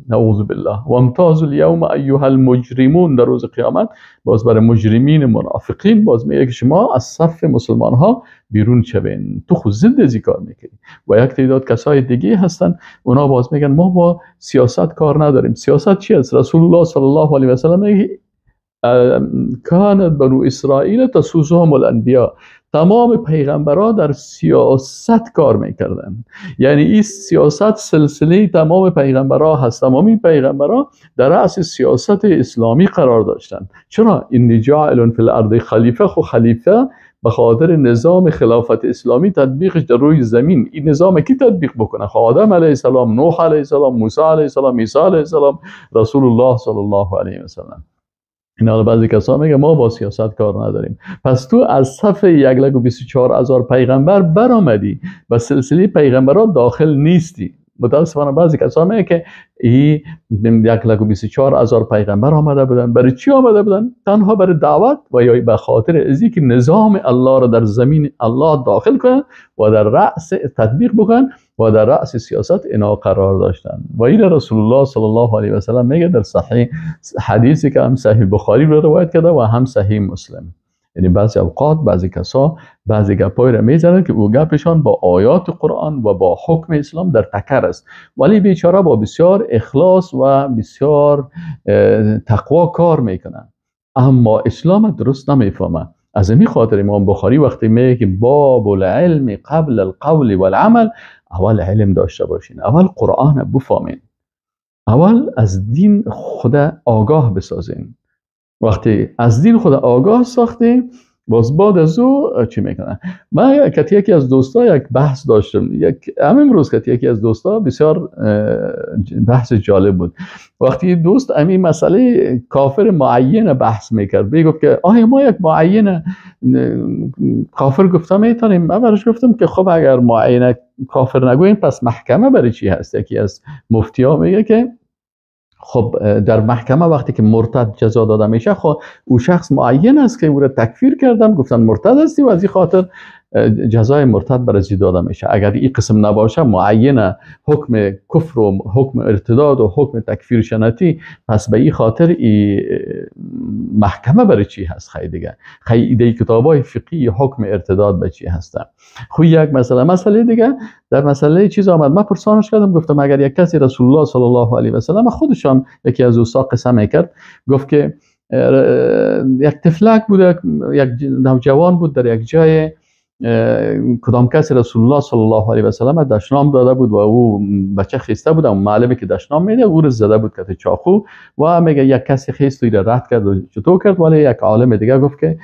نعوذ بالله. و امتاز الیوم ایها المجرمون، در روز قیامت باز برای مجرمین منافقین باز میگه که شما از صف مسلمان ها بیرون شوین، تو خود ضد از کار میکنی. و یک تعداد کسای دیگه هستن اونا باز میگن ما با سیاست کار نداریم. سیاست چی است؟ رسول الله صلی الله علیه و سلم میگه کان بنو اسرائیل تسوسهم الانبیاء، تمام پیغمبرها در سیاست کار میکردن. یعنی این سیاست سلسله تمام پیغمبرها هست، تمام این پیغمبرها در رأس سیاست اسلامی قرار داشتن. چرا؟ انی جاعل فی الارض خلیفه، خو خلیفه به خاطر نظام خلافت اسلامی تطبیقش در روی زمین. این نظام کی تطبیق بکنه؟ خب آدم علیه السلام، نوح علیه السلام، موسی علیه السلام، عیسی علیه السلام، رسول الله صلی الله علیه و سلم. اینا رو بعضی کسا میگه ما با سیاست کار نداریم. پس تو از صف 1,24,000 پیغمبر برآمدی و سلسله پیغمبران داخل نیستی. متاسفانه بعضی کسا میگه که این 1,24,000 پیغمبر آمده بودن. برای چی آمده بودن؟ تنها برای دعوت و یا به خاطر ازی که نظام الله را در زمین الله داخل کنن و در رأس تطبیق بکنن و در رأس سیاست اینا قرار داشتن. و این رسول الله صلی الله علیه و سلم میگه در صحیح حدیثی که هم صحیح بخاری رو روایت کرده و هم صحیح مسلم. یعنی بعضی اوقات بعضی کسا بعضی گپای را میزنن که او گپشان با آیات قرآن و با حکم اسلام در تکر است، ولی بیچاره با بسیار اخلاص و بسیار تقوا کار میکنن، اما اسلام درست نمیفهمه. از این خاطر امام بخاری وقتی میگه که باب العلم قبل القول والعمل، اول علم داشته باشین، اول قرآن بفهمین، اول از دین خود آگاه بسازین. وقتی از دین خود آگاه ساختیم، باز بعد از او چی میکنن؟ من که یکی از دوستا یک بحث داشتم، یک همین روز که یکی از دوستا بسیار بحث جالب بود. وقتی دوست همین مسئله کافر معین بحث میکرد، میگفت که آیا ما یک معین کافر گفتم میتونیم؟ من براش گفتم که خب اگر معین کافر نگوییم پس محکمه برای چی هست؟ یکی از مفتی‌ها میگه که خب در محکمه وقتی که مرتد جزا داده میشه، خب او شخص معین است که او را تکفیر کردن، گفتن مرتد هستی و از این خاطر جزای مرتد برای داده میشه. اگر این قسم نباشه، معین حکم کفر و حکم ارتداد و حکم تکفیر شناتی، پس به این خاطر ای محکمه برای چی هست؟ خیلی دیگه خیلی ایده کتابای فقهی حکم ارتداد به چی هستن. خب یک مسئله دیگه در مسئله چیز آمد، من پرسانش کردم، گفتم اگر یک کسی رسول الله صلی الله علیه و سلم خودشان یکی از اوسا قسم کرد، گفت که یک طفلک بود، یک نوجوان بود، در یک جای کدام کسی رسول الله صلی الله علیه و سلم دشنام داده بود و او بچه خیسته بود، اون معلمی که دشنام میده او رو زده بود کت چاقو و میگه یک کسی خیست و رد کرد و چطور کرد، ولی یک عالم دیگه گفت که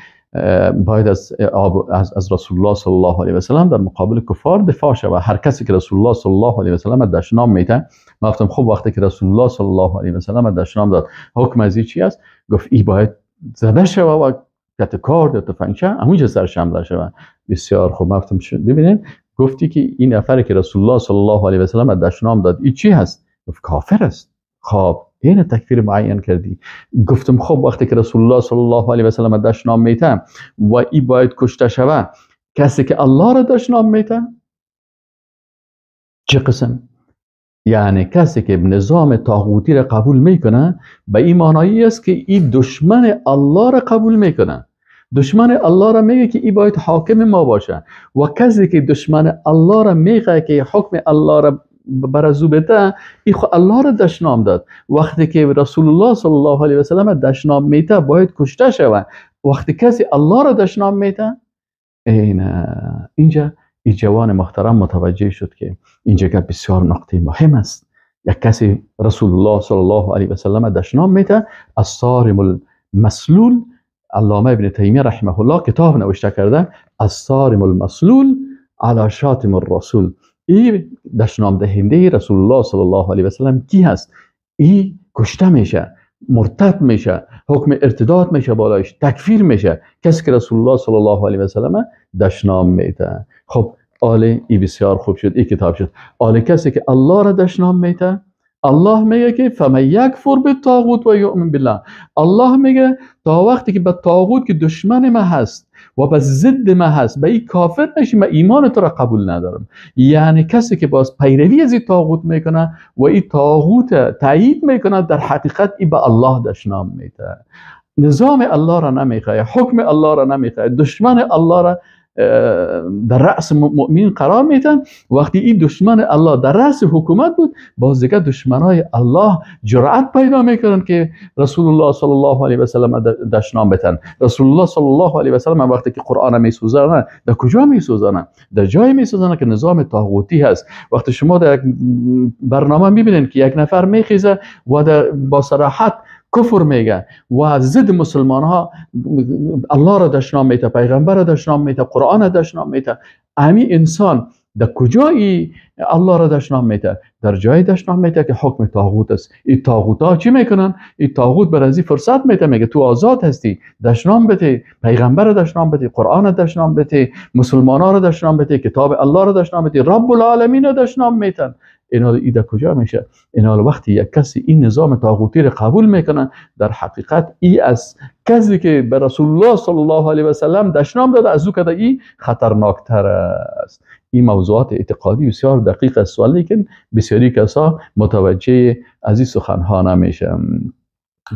باید از رسول الله صلی الله علیه و سلم در مقابل کفار دفاع شود، هر کسی که رسول الله صلی الله علیه و سلم دشنام میده. من گفتم خب وقتی که رسول الله صلی الله علیه و سلم دشنام داد حکم از این چی است؟ گفت ای باید زده شود و کت کارد یا تفنگچه همونجا سرش حمله شود. بسیار خوب، گفتم ببینید گفتی که این نفر که رسول الله صلی الله علیه و سلم دشنام داد این چی هست؟ گفت کافر است. خب این تکفیر معین کردی. گفتم خب وقتی که رسول الله صلی الله علیه و سلم دشنام میته و ای باید کشته شود، کسی که الله را دشنام میته چه قسم؟ یعنی کسی که نظام طاغوتی را قبول میکنه به این معنایی است که این دشمن الله را قبول میکنه. دشمن الله را میگه که ای باید حاکم ما باشه، و کسی که دشمن الله را میگه که حکم الله را بر از او بده، ای خو الله را دشنام داد. وقتی که رسول الله صلی الله علیه و سلم دشنام میته باید کشته شود. وقتی کسی الله را دشنام میته، اینجا این جوان محترم متوجه شد که اینجا که بسیار نقطه مهم است. یک کسی رسول الله صلی الله علیه و سلم دشنام میته، الصارم المسلول، علامه ابن تیمیه رحمه الله کتاب نوشته کرده، الصارم المسلول علی شاتم الرسول. ای دشنام دهنده رسول الله صلی الله علیه و سلم کی هست؟ ای کشته میشه، مرتد میشه، حکم ارتداد میشه بالایش، تکفیر میشه، کسی که رسول الله صلی الله علیه و سلم دشنام میده. خب آله ای بسیار خوب شد، ای کتاب شد. آله کسی که الله را دشنام میده، الله میگه که فمن یکفر بالطاغوت و یؤمن بالله. الله میگه تا وقتی که به طاغوت که دشمن ما هست و به ضد ما هست، به این کافر نشی، من ایمان تو را قبول ندارم. یعنی کسی که باز پیروی از این طاغوت میکنه و این طاغوت تایید میکنه، در حقیقت این به الله دشنام میده. نظام الله را نمیخواد، حکم الله را نمیخواد، دشمن الله را در رأس مؤمن قرار میتن. وقتی این دشمن الله در رأس حکومت بود، باز دیگه دشمنای الله جرأت پیدا میکنن که رسول الله صلی الله علیه و سلم دشنام بتن. رسول الله صلی الله علیه و سلم وقتی که قرآن میسوزانه، در کجا میسوزانه؟ در جای میسوزانه که نظام طاغوتی هست. وقتی شما در یک برنامه میبینین که یک نفر میخیزه و با صراحت کفر میگه و ضد مسلمان ها، الله را دشنام میته، پیغمبر را دشنام میته، قرآن را دشنام میته، امی انسان در کجایی الله را دشنام میته؟ در جای دشنام میته که حکم طاغوت است. این طاغوت ها چی میکنن؟ این طاغوت بر ازی فرصت میته، میگه تو آزاد هستی، دشنام بده، پیغمبر را دشنام بده، قرآن را دشنام بده، مسلمان ها را دشنام بده، کتاب الله را دشنام بده، رب العالمین را دشنام میتن. اینا ایده کجا میشه؟ اینا وقتی یک کسی این نظام طاغوتی را قبول میکنه، در حقیقت ای از کسی که به رسول الله صلی الله علیه و سلم دشنام داده، از او که ای خطرناکتر است. این موضوعات اعتقادی بسیار دقیق است، ولیکن بسیاری کسا متوجه از این سخنها نمیشن.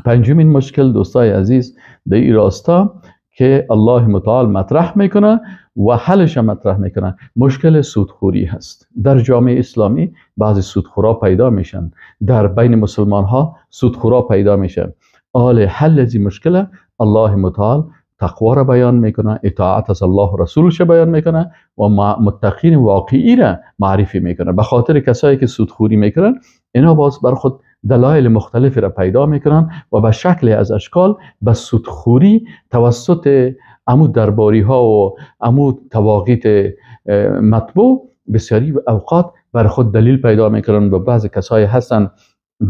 پنجمین مشکل دوستای عزیز در این راستا که الله متعال مطرح میکنه و حلش مطرح میکنه، مشکل سودخوری هست. در جامعه اسلامی بعضی سودخورا پیدا میشن، در بین مسلمان ها سودخورا پیدا میشن. آل حل از این مشکل الله متعال تقوا را بیان میکنه، اطاعت از الله و رسولش بیان میکنه و متقین واقعی را معرفی میکنه. به خاطر کسایی که سودخوری میکنن، اینا باز بر خود دلایل مختلفی را پیدا میکنن و به شکل از اشکال به سودخوری توسط عمود درباری ها و عمود تواقیت مطبوع بسیاری اوقات بر خود دلیل پیدا میکنن. و بعضی کسایی هستن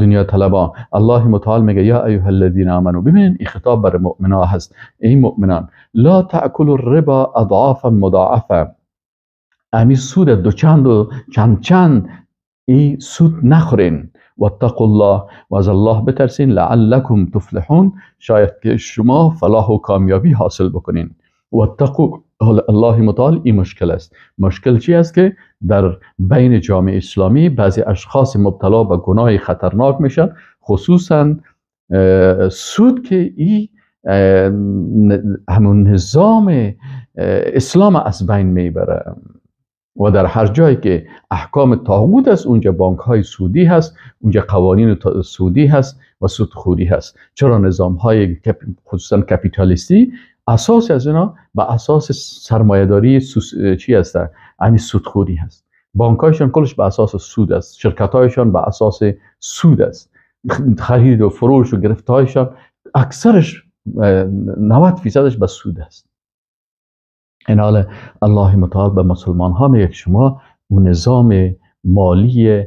دنیا طلبان. الله متعال میگه یا ایها الذین آمنو، ببینین این خطاب بر مؤمنا هست، ای مؤمنان لا تأکلوا الربا اضعافا مضاعفه، امی سود دو چند و چند چند ای سود نخورین. واتقوا الله، و از الله بترسین، لعلکم تفلحون، شاید که شما فلاح و کامیابی حاصل بکنین. واتقوا الله متعال این مشکل است. مشکل چی است؟ که در بین جامعه اسلامی بعضی اشخاص مبتلا به گناه خطرناک میشن، خصوصا سود که ای همون نظام اسلام از بین میبره. و در هر جایی که احکام طاغوت است، اونجا بانک های سودی هست، اونجا قوانین سودی هست و سودخوری هست. چرا نظام های خصوصا کپیتالیستی اساس از اینا به اساس سرمایه‌داری چی هست؟ همین سودخوری هست. بانک‌هایشان کلش به اساس سود است، شرکت‌هایشان به اساس سود است، خرید و فروش و گرفت‌هایشان اکثرش 90% به سود است. این حال الله متعال به مسلمان ها میگه شما اون نظام مالی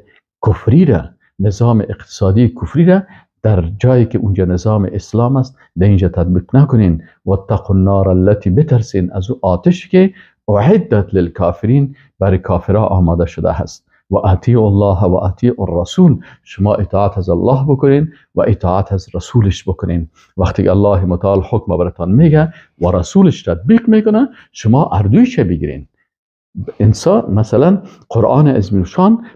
کفری را، نظام اقتصادی کفری را در جایی که اونجا نظام اسلام است در اینجا تطبیق نکنین. واتقوا النار التي، بترسین از او آتش که اعدت للکافرین، برای کافرها آماده شده هست. و اطیعوا الله و اطیعوا الرسول، شما اطاعت از الله بکنین و اطاعت از رسولش بکنین. وقتی الله متعال حکم براتان میگه و رسولش تطبیق میکنه، شما اردویش بگیرین. انسان مثلا قرآن عظیم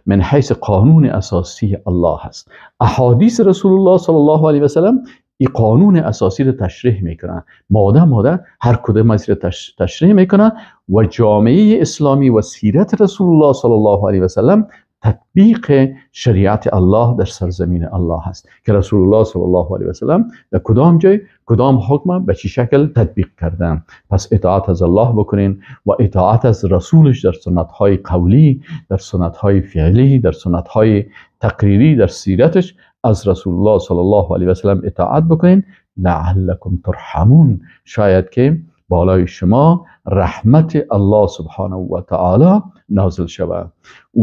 من حیث قانون اساسی الله هست، احادیث رسول الله صلی الله علیه و سلم این قانون اساسی رو تشریح میکنه، ماده ماده هر کدوم از رو تشریح میکنه و جامعه اسلامی و سیرت رسول الله صلی الله علیه و سلم تطبیق شریعت الله در سرزمین الله هست که رسول الله صلی الله علیه و سلم در کدام جای کدام حکم به چه شکل تطبیق کردن. پس اطاعت از الله بکنین و اطاعت از رسولش در سنت های قولی، در سنت های فعلی، در سنت های تقریری، در سیرتش از رسول الله صلی الله علیه و سلم اطاعت بکنین. لعلکم ترحمون، شاید که بالای شما رحمت الله سبحانه و تعالی نازل شود.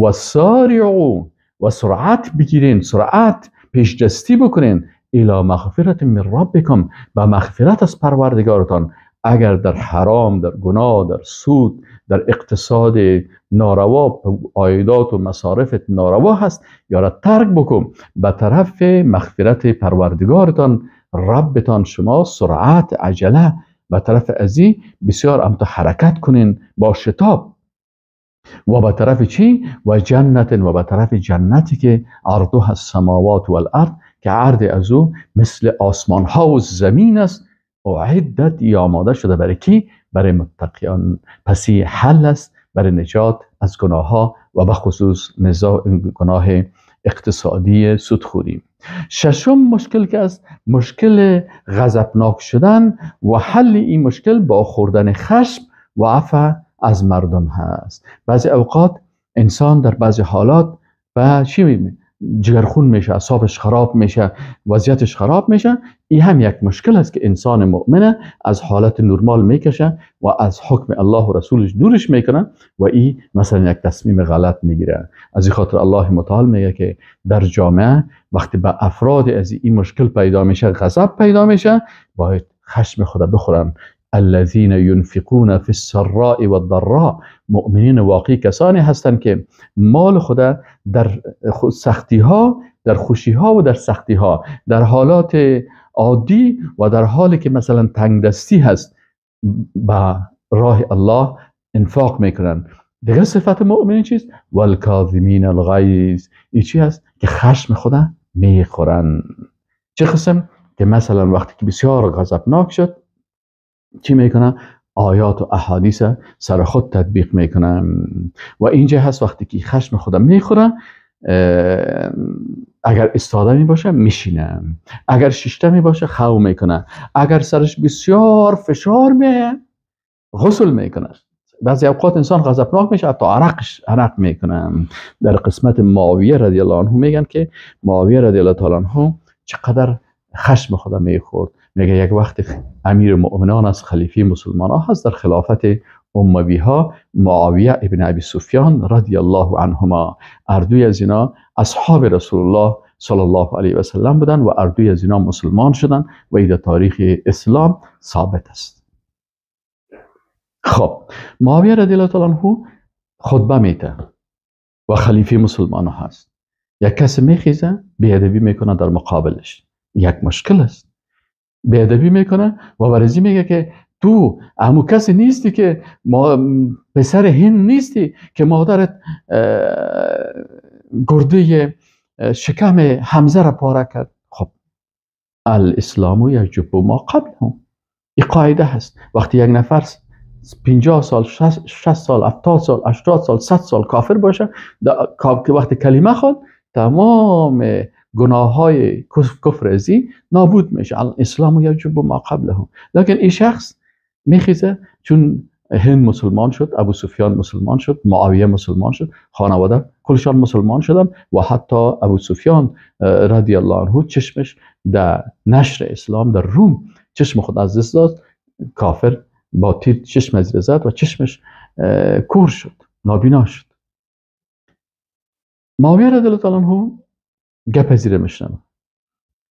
و سارعوا، و سرعت بگیرین، سرعت پیش دستی بکنین، الی مغفرت من ربکم، به مغفرت از پروردگارتان. اگر در حرام، در گناه، در سود، در اقتصاد ناروا، عایدات و مصارف ناروا هست، یا را ترک بکن، به طرف مغفرت پروردگارتان ربتان شما سرعت عجله به طرف ازی بسیار امتا حرکت کنین با شتاب. و به طرف چی؟ و جنت، و به طرف جنتی که عرضها السماوات والارض، که عرض از او مثل آسمان ها و زمین است. اعدت، یا آماده شده برای کی؟ برای متقیان. پس حل است برای نجات از گناه ها و به خصوص گناه اقتصادی سودخوری. ششم مشکل که است مشکل غضبناک شدن و حل این مشکل با خوردن خشم و عفو از مردم هست. بعضی اوقات انسان در بعضی حالات به چی جگرخون میشه، اعصابش خراب میشه، وضعیتش خراب میشه. این هم یک مشکل است که انسان مؤمن از حالت نرمال میکشه و از حکم الله و رسولش دورش میکنه و این مثلا یک تصمیم غلط میگیره. از این خاطر الله متعال میگه که در جامعه وقتی به افراد از این مشکل پیدا میشه، غضب پیدا میشه، باید خشم خدا بخورن. الذين ينفقون في السراء والضراء، مؤمنین واقعی کسانی هستند که مال خدا در سختی ها، در خوشی ها و در سختی ها، در حالات عادی و در حالی که مثلا تنگ دستی هست، به راه الله انفاق میکنن. دیگه صفت مؤمنین چیست؟ والکاظمین الغیظ. این چی هست؟ که خشم خدا میخورن. چه قسم؟ که مثلا وقتی که بسیار غضبناک شد چی میکنه؟ آیات و احادیث سر خود تطبیق میکنه. و اینجا هست وقتی که خشم خودم میخوره، اگر استاده میباشه میشینه، اگر شیشته میباشه خو میکنه، اگر سرش بسیار فشار میه غسل میکنه. بعضی اوقات انسان غضبناک میشه حتی عرق میکنه. در قسمت معاویه رضی الله عنه میگن که معاویه رضی الله تعالی عنه چقدر خشم خدا میخورد. میگه یک وقت امیر مؤمنان از خلیفه مسلمان ها هست در خلافت اموی ها، معاویه ابن ابی سفیان رضی الله عنهما، اردوی از اینا اصحاب رسول الله صلی الله علیه و سلم بودن و اردوی از اینا مسلمان شدن و این در تاریخ اسلام ثابت است. خب معاویه رضی الله تعالی عنه خطبه میده و خلیفه مسلمان ها هست. یک کسی میخیزه بی‌ادبی میکنه در مقابلش، یک مشکل است. بی‌ادبی میکنه و برزی میگه که تو همون کسی نیستی که ما پسر هند نیستی که مادرت گرده شکم حمزه را پاره کرد. خب الاسلام یجب ما قبله، این قاعده هست. وقتی یک نفر 50 سال، 60 سال، 70 سال، 80 سال، 100 سال کافر باشه، که وقتی کلمه خواند تمام گناه های کفر ازی نابود میشه. الاسلام یجب ما قبله. لیکن این شخص میخیزه چون هند مسلمان شد، ابو سفیان مسلمان شد، معاویه مسلمان شد، خانواده کلشان مسلمان شدن و حتی ابو سفیان رضی الله عنه چشمش در نشر اسلام در روم چشم خود از دست داد، کافر با تیر چشم از زد و چشمش کور شد، نابینا شد. معاویه رضی الله عنه گپ زیر میشنوه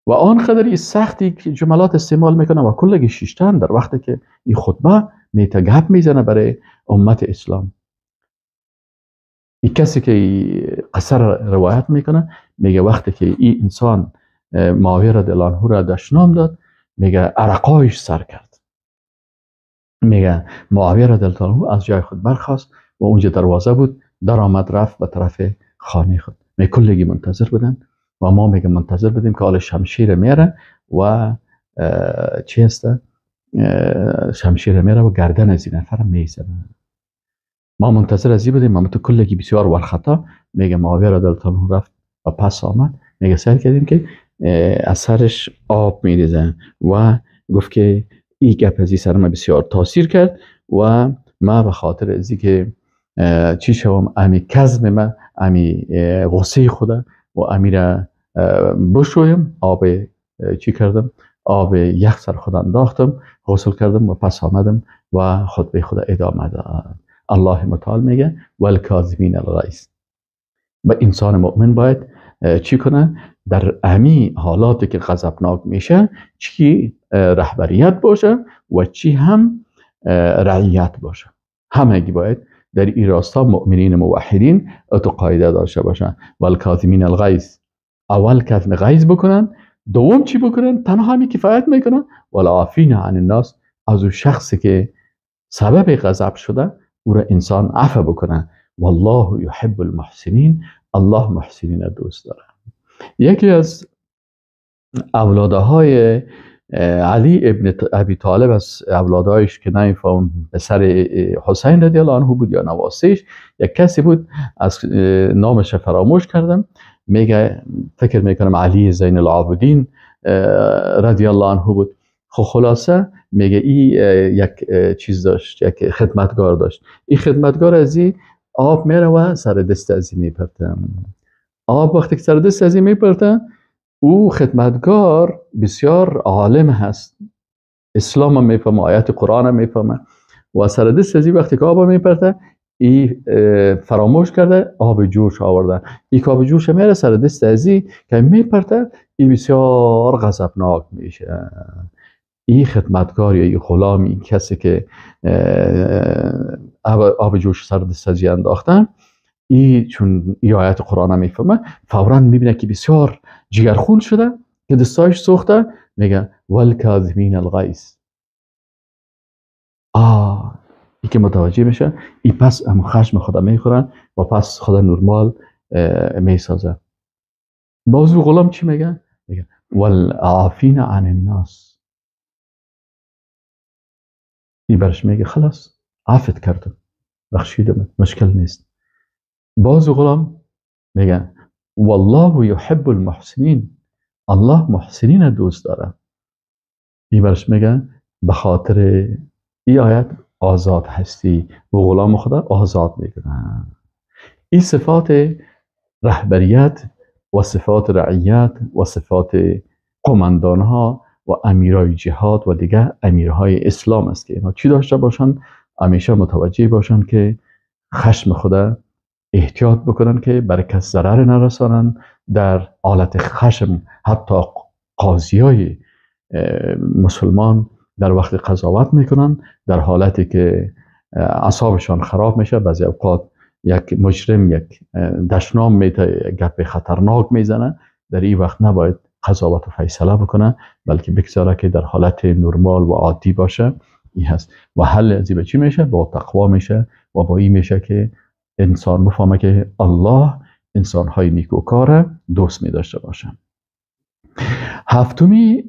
و آن قدر این سختی که جملات استعمال میکنه و کلگی شیشتن در وقتی که این خطبه میته گپ میزنه برای امت اسلام. این کسی که قصه روایت میکنه میگه وقتی که این انسان معاویه رضی الله عنه را دشنام داد، میگه عرقایش سر کرد. میگه معاویه رضی الله عنه از جای خود برخاست و اونجا دروازه بود، در آمد رفت به طرف خانه خود. می کلگی منتظر بودن و ما میگه منتظر بودیم که حال شمشیر میره و چی هسته؟ شمشیر میره و گردن از این نفر میزنه. ما منتظر از این بودیم، ما تو کلگی بسیار ورخطا. میگه معاویه رضی الله عنه رفت و پس آمد، میگه سعی کردیم که از سرش آب میریزه و گفت که این گپ از این سر ما بسیار تاثیر کرد و ما به خاطر از که چی شوم، امی کظم ما، امی غصه خدا و امی بشویم، آب چی کردم، آب یخ سر خود انداختم، غسل کردم و پس آمدم و خطبه خدا ادامه داد. الله متعال میگه والکاظمین الغیظ. و انسان مؤمن باید چی کنه؟ در امی حالاتی که غضبناک میشه چی رهبریت باشه و چی هم رعیت باشه، همگی باید در این راستا مؤمنین موحدین اتو قاعده داشته باشن. والکاظمین الغیظ، اول کظم غیظ بکنن، دوم چی بکنن؟ تنها همی کفایت میکنن. والعافین عن الناس، از او شخصی که سبب غضب شده او را انسان عفو بکنه. والله یحب المحسنین، الله محسنین دوست داره. یکی از اولاده های علی ابن ابی طالب از اولادایش که نمیفهم پسر حسین رضی الله عنه بود یا نواسیش، یک کسی بود از نامش فراموش کردم، میگه فکر میکنم علی زین العابدین رضی الله عنه بود. خب خلاصه میگه ای یک چیز داشت، یک خدمتگار داشت. این خدمتگار از این آب میره و سر دست ازی میپرته. آب وقتی که سر دست ازی میپرته، او خدمتگار بسیار عالم هست، اسلام هم میفهمه، آیات قرآن هم میفهمه، و سر دست ازی وقتی که آب میپرته ای فراموش کرده آب جوش آورده. ای که آب جوش میره سر دست ازی که میپرته، ای بسیار غضبناک میشه. ای خدمتگار یا ای غلام، این کسی که آب جوش سر دست ازی انداختن، ای چون ای آیت قرآن هم میفهمه، فورا میبینه که بسیار جگرخون شده که دستایش سوخته، میگه والکاظمین الغیظ. ای که متوجه میشه، ای پس هم خشم خدا میخورن و پس خدا نرمال میسازه. باز غلام چی میگه؟ میگه والعافین عن الناس. ای برش میگه خلاص عفت کردم، بخشیدم، مشکل نیست. باز غلام میگه والله یحب المحسنین، الله محسنین دوست داره. ای برش میگه به خاطر ای آیت آزاد هستی و غلام خدا آزاد میکنه. این صفات رهبریت و صفات رعیت و صفات قماندان ها و امیرای جهاد و دیگه امیرهای اسلام است که اینا چی داشته باشن؟ همیشه متوجه باشن که خشم خدا احتیاط بکنن که برای کس ضرر نرسانن. در حالت خشم حتی قاضیای مسلمان در وقت قضاوت میکنن، در حالتی که اعصابشان خراب میشه، بعضی اوقات یک مجرم یک دشنام میته، یک گپ خطرناک میزنه، در این وقت نباید قضاوت و فیصله بکنه، بلکه بگذاره که در حالت نرمال و عادی باشه. این هست و حل از این به چی میشه؟ با تقوا میشه و با این میشه که انسان بفهمه که الله انسانهای نیکوکار دوست می داشته باشه. هفتمی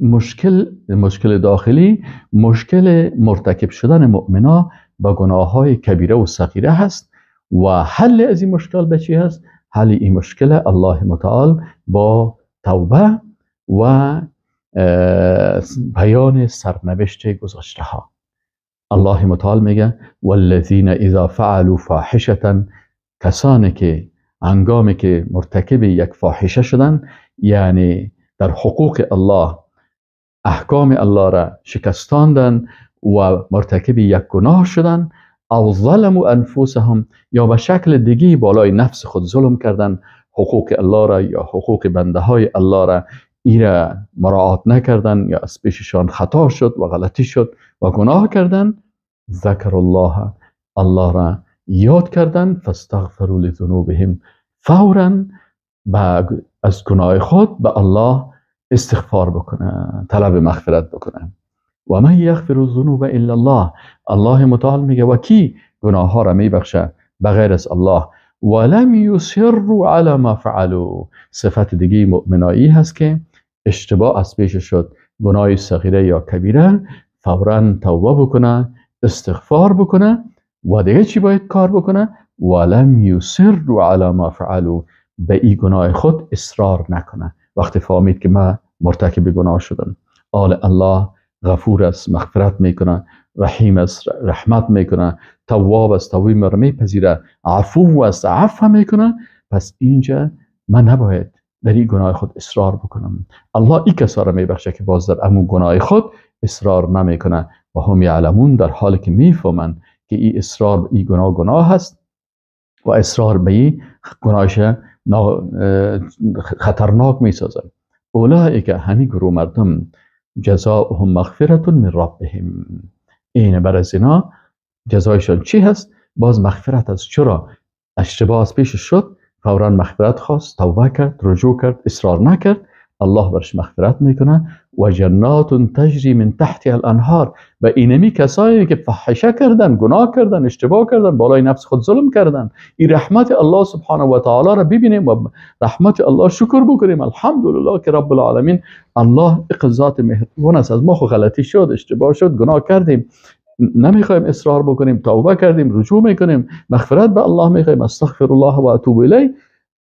مشکل داخلی، مشکل مرتکب شدن مؤمنا با گناه های کبیره و صغیره هست و حل از این مشکل به چی هست؟ حل این مشکل الله متعال با توبه و بیان سرنوشت گذشته ها. الله متعال میگه والذین اذا فعلوا فاحشه، کسانی که هنگامی که مرتکب یک فاحشه شدن، یعنی در حقوق الله، احکام الله را شکستاندن و مرتکب یک گناه شدن، او ظلموا انفسهم، یا به شکل دیگه بالای نفس خود ظلم کردن، حقوق الله را یا حقوق بنده های الله را ایره مراعات نکردن یا از پیششان خطا شد و غلطی شد و گناه کردن، ذکر الله، الله را یاد کردن، فاستغفروا لذنوبهم، فورا از گناه خود به الله استغفار بکنه، طلب مغفرت بکنه. و من یغفر الذنوب الا الله، الله متعال میگه و کی گناه ها را میبخشه بغیر از الله. ولم یصروا علی ما فعلوا، صفت دیگه مؤمنایی هست که اشتباه از پیش شد، گناه صغیره یا کبیره، فورا توبه بکنه، استغفار بکنه و دیگه چی باید کار بکنه؟ ولم یصروا علی ما فعلوا، به این گناه خود اصرار نکنه. وقتی فهمید که من مرتکب گناه شدم، آل الله غفور است، مغفرت میکنه، رحیم است، رحمت میکنه، تواب است، توبه مرا میپذیره، عفو است، عفو میکنه، پس اینجا من نباید در این گناه خود اصرار بکنم. الله این کسا را میبخشه که باز در امون گناه خود اصرار نمیکنه. و هم یعلمون، در حالی که میفهمند که این اصرار به این گناه گناه هست و اصرار به این گناهش خطرناک میسازه. اولئک، همین گروه مردم، جزاؤهم مغفرة من ربهم، این بر از اینا جزایشان چی هست؟ باز مغفرت است. چرا؟ اشتباه از پیش شد، فورا مغفرت خواست، توبه کرد، رجوع کرد، اصرار نکرد، الله برش مغفرت میکنه و جنات تجری من تحتها الانهار. و اینمی کسایی که فحشه کردن، گناه کردن، اشتباه کردن، بالای نفس خود ظلم کردن، این رحمت الله سبحانه و تعالی را ببینیم و رحمت الله شکر بکنیم. الحمدلله که رب العالمین الله ذات مهربان است. از ما خو غلطی شد، اشتباه شد، گناه کردیم، نمیخوایم اصرار بکنیم، توبه کردیم، رجوع میکنیم، مغفرت به الله میخوایم، استغفر الله و اتوب الیه.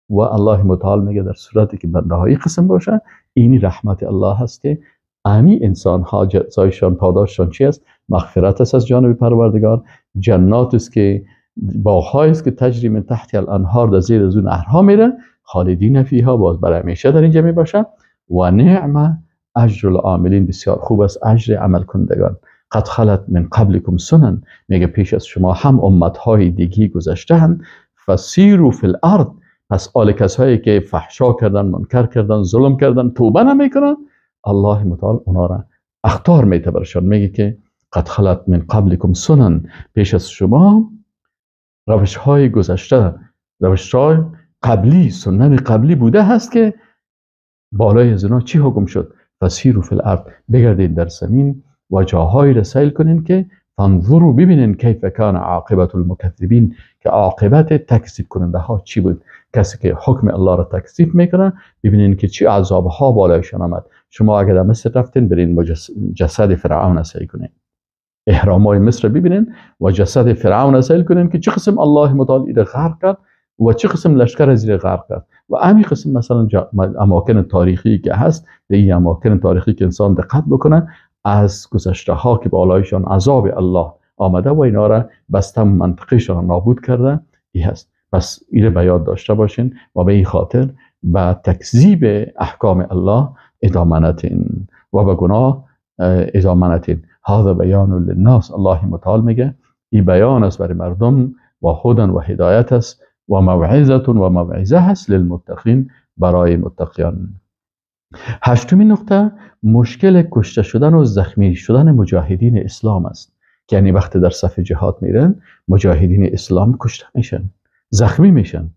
و الله متعال میگه در صورتی که بنده های قسم باشه، اینی رحمت الله هست که امی انسان ها جزایشان، پاداششان چی است؟ مغفرت است از جانب پروردگار، جنات است که باغ‌هایی است که تجری من تحت الانهار، در زیر از اون نهرها میره، خالدین فیها، باز برای همیشه در اینجا میباشه. و نعم اجر العاملین، بسیار خوب است اجر عمل کنندگان. قد خلت من قبلکم سنن، میگه پیش از شما هم امتهای دیگی گذشته‌اند. فسیروا فی الارض، پس آل کسایی که فحشا کردن، منکر کردن، ظلم کردن، توبه نمیکنن، الله متعال اونا را اخطار میده برشان، میگه که قد خلت من قبلکم سنن، پیش از شما روش های گذشته، روش های قبلی، سنن قبلی بوده هست که بالای از اونا چی حکم شد؟ فسیروا فی الارض، بگردید در زمین و جاهایی را سیل کنین که فانظروا، ببینین کیف کان عاقبت المکذبین، که عاقبت تکذیب کننده ها چی بود. کسی که حکم الله را تکذیب میکنه، ببینین که چی عذاب ها بالایشان آمد. شما اگر در مصر رفتین، برین جسد فرعون سیل کنین، اهرام های مصر ببینین و جسد فرعون سیل کنین که چه قسم الله متعال ایره غرق کرد و چه قسم لشکر از ایره غرق کرد. و همین قسم مثلا اماکن تاریخی که هست، در این اماکن تاریخی که انسان دقت بکنه از گذشته ها که بالایشان عذاب الله آمده و اینا را بسته منطقهشان نابود کرده، ای هست. پس ایره به یاد داشته باشین و به این خاطر به تکذیب احکام الله ادامه ندین و به گناه ادامه ندین. هذا بیان للناس، الله متعال میگه این بیان است برای مردم و هدن و هدایت است و موعظه و موعظه هست للمتقین، برای متقیان. هشتمین نقطه، مشکل کشته شدن و زخمی شدن مجاهدین اسلام است. یعنی وقتی در صف جهاد میرن، مجاهدین اسلام کشته میشن، زخمی میشن.